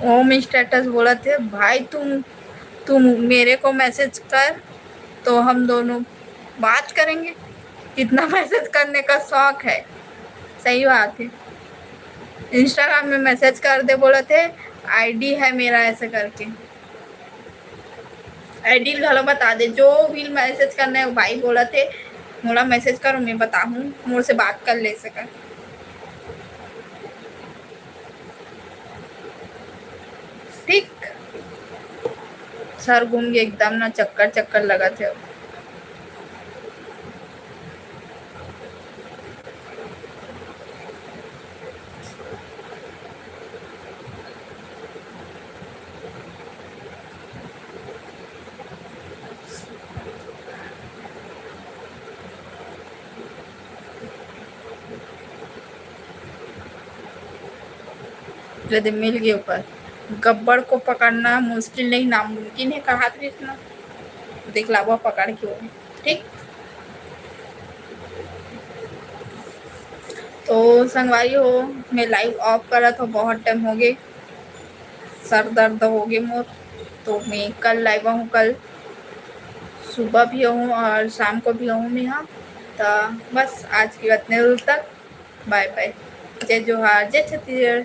ओम स्टेटस बोलत हे, "भाई तुम, तुम मेरे को मैसेज कर तो हम दोनों बात करेंगे।" इतना मैसेज करने का शौक है, सही बात है। इंस्टाग्राम में मैसेज कर दे बोलत हे, "आईडी है मेरा" ऐसे करके। आईडी घलो बता दे, जो भी मैसेज करना है, भाई बोलत हे, "मोला मैसेज करो, मैं बताहूँ, मोर से बात कर ले" ऐसे कर। ठीक, सर घूम के एकदम ना चक्कर चक्कर लगत हे। जदे मिल गए ऊपर, गब्बर को पकड़ना मुश्किल नहीं, नामुमकिन है, कहात रहिस ना, देख लाबो पकड़ के ओला, ठीक। तो संगवारी हो, मैं लाइव ऑफ करत हो, बहुत टाइम हो गए, सर दर्द हो गए मोर, तो मैं कल लाइव आहूँ, कल सुबह भी आहूँ और शाम को भी आहूँ मैं यहाँ। तो बस आज की बात नहीं तक, बाय बाय, जय जोहार, जय छत्तीसगढ़।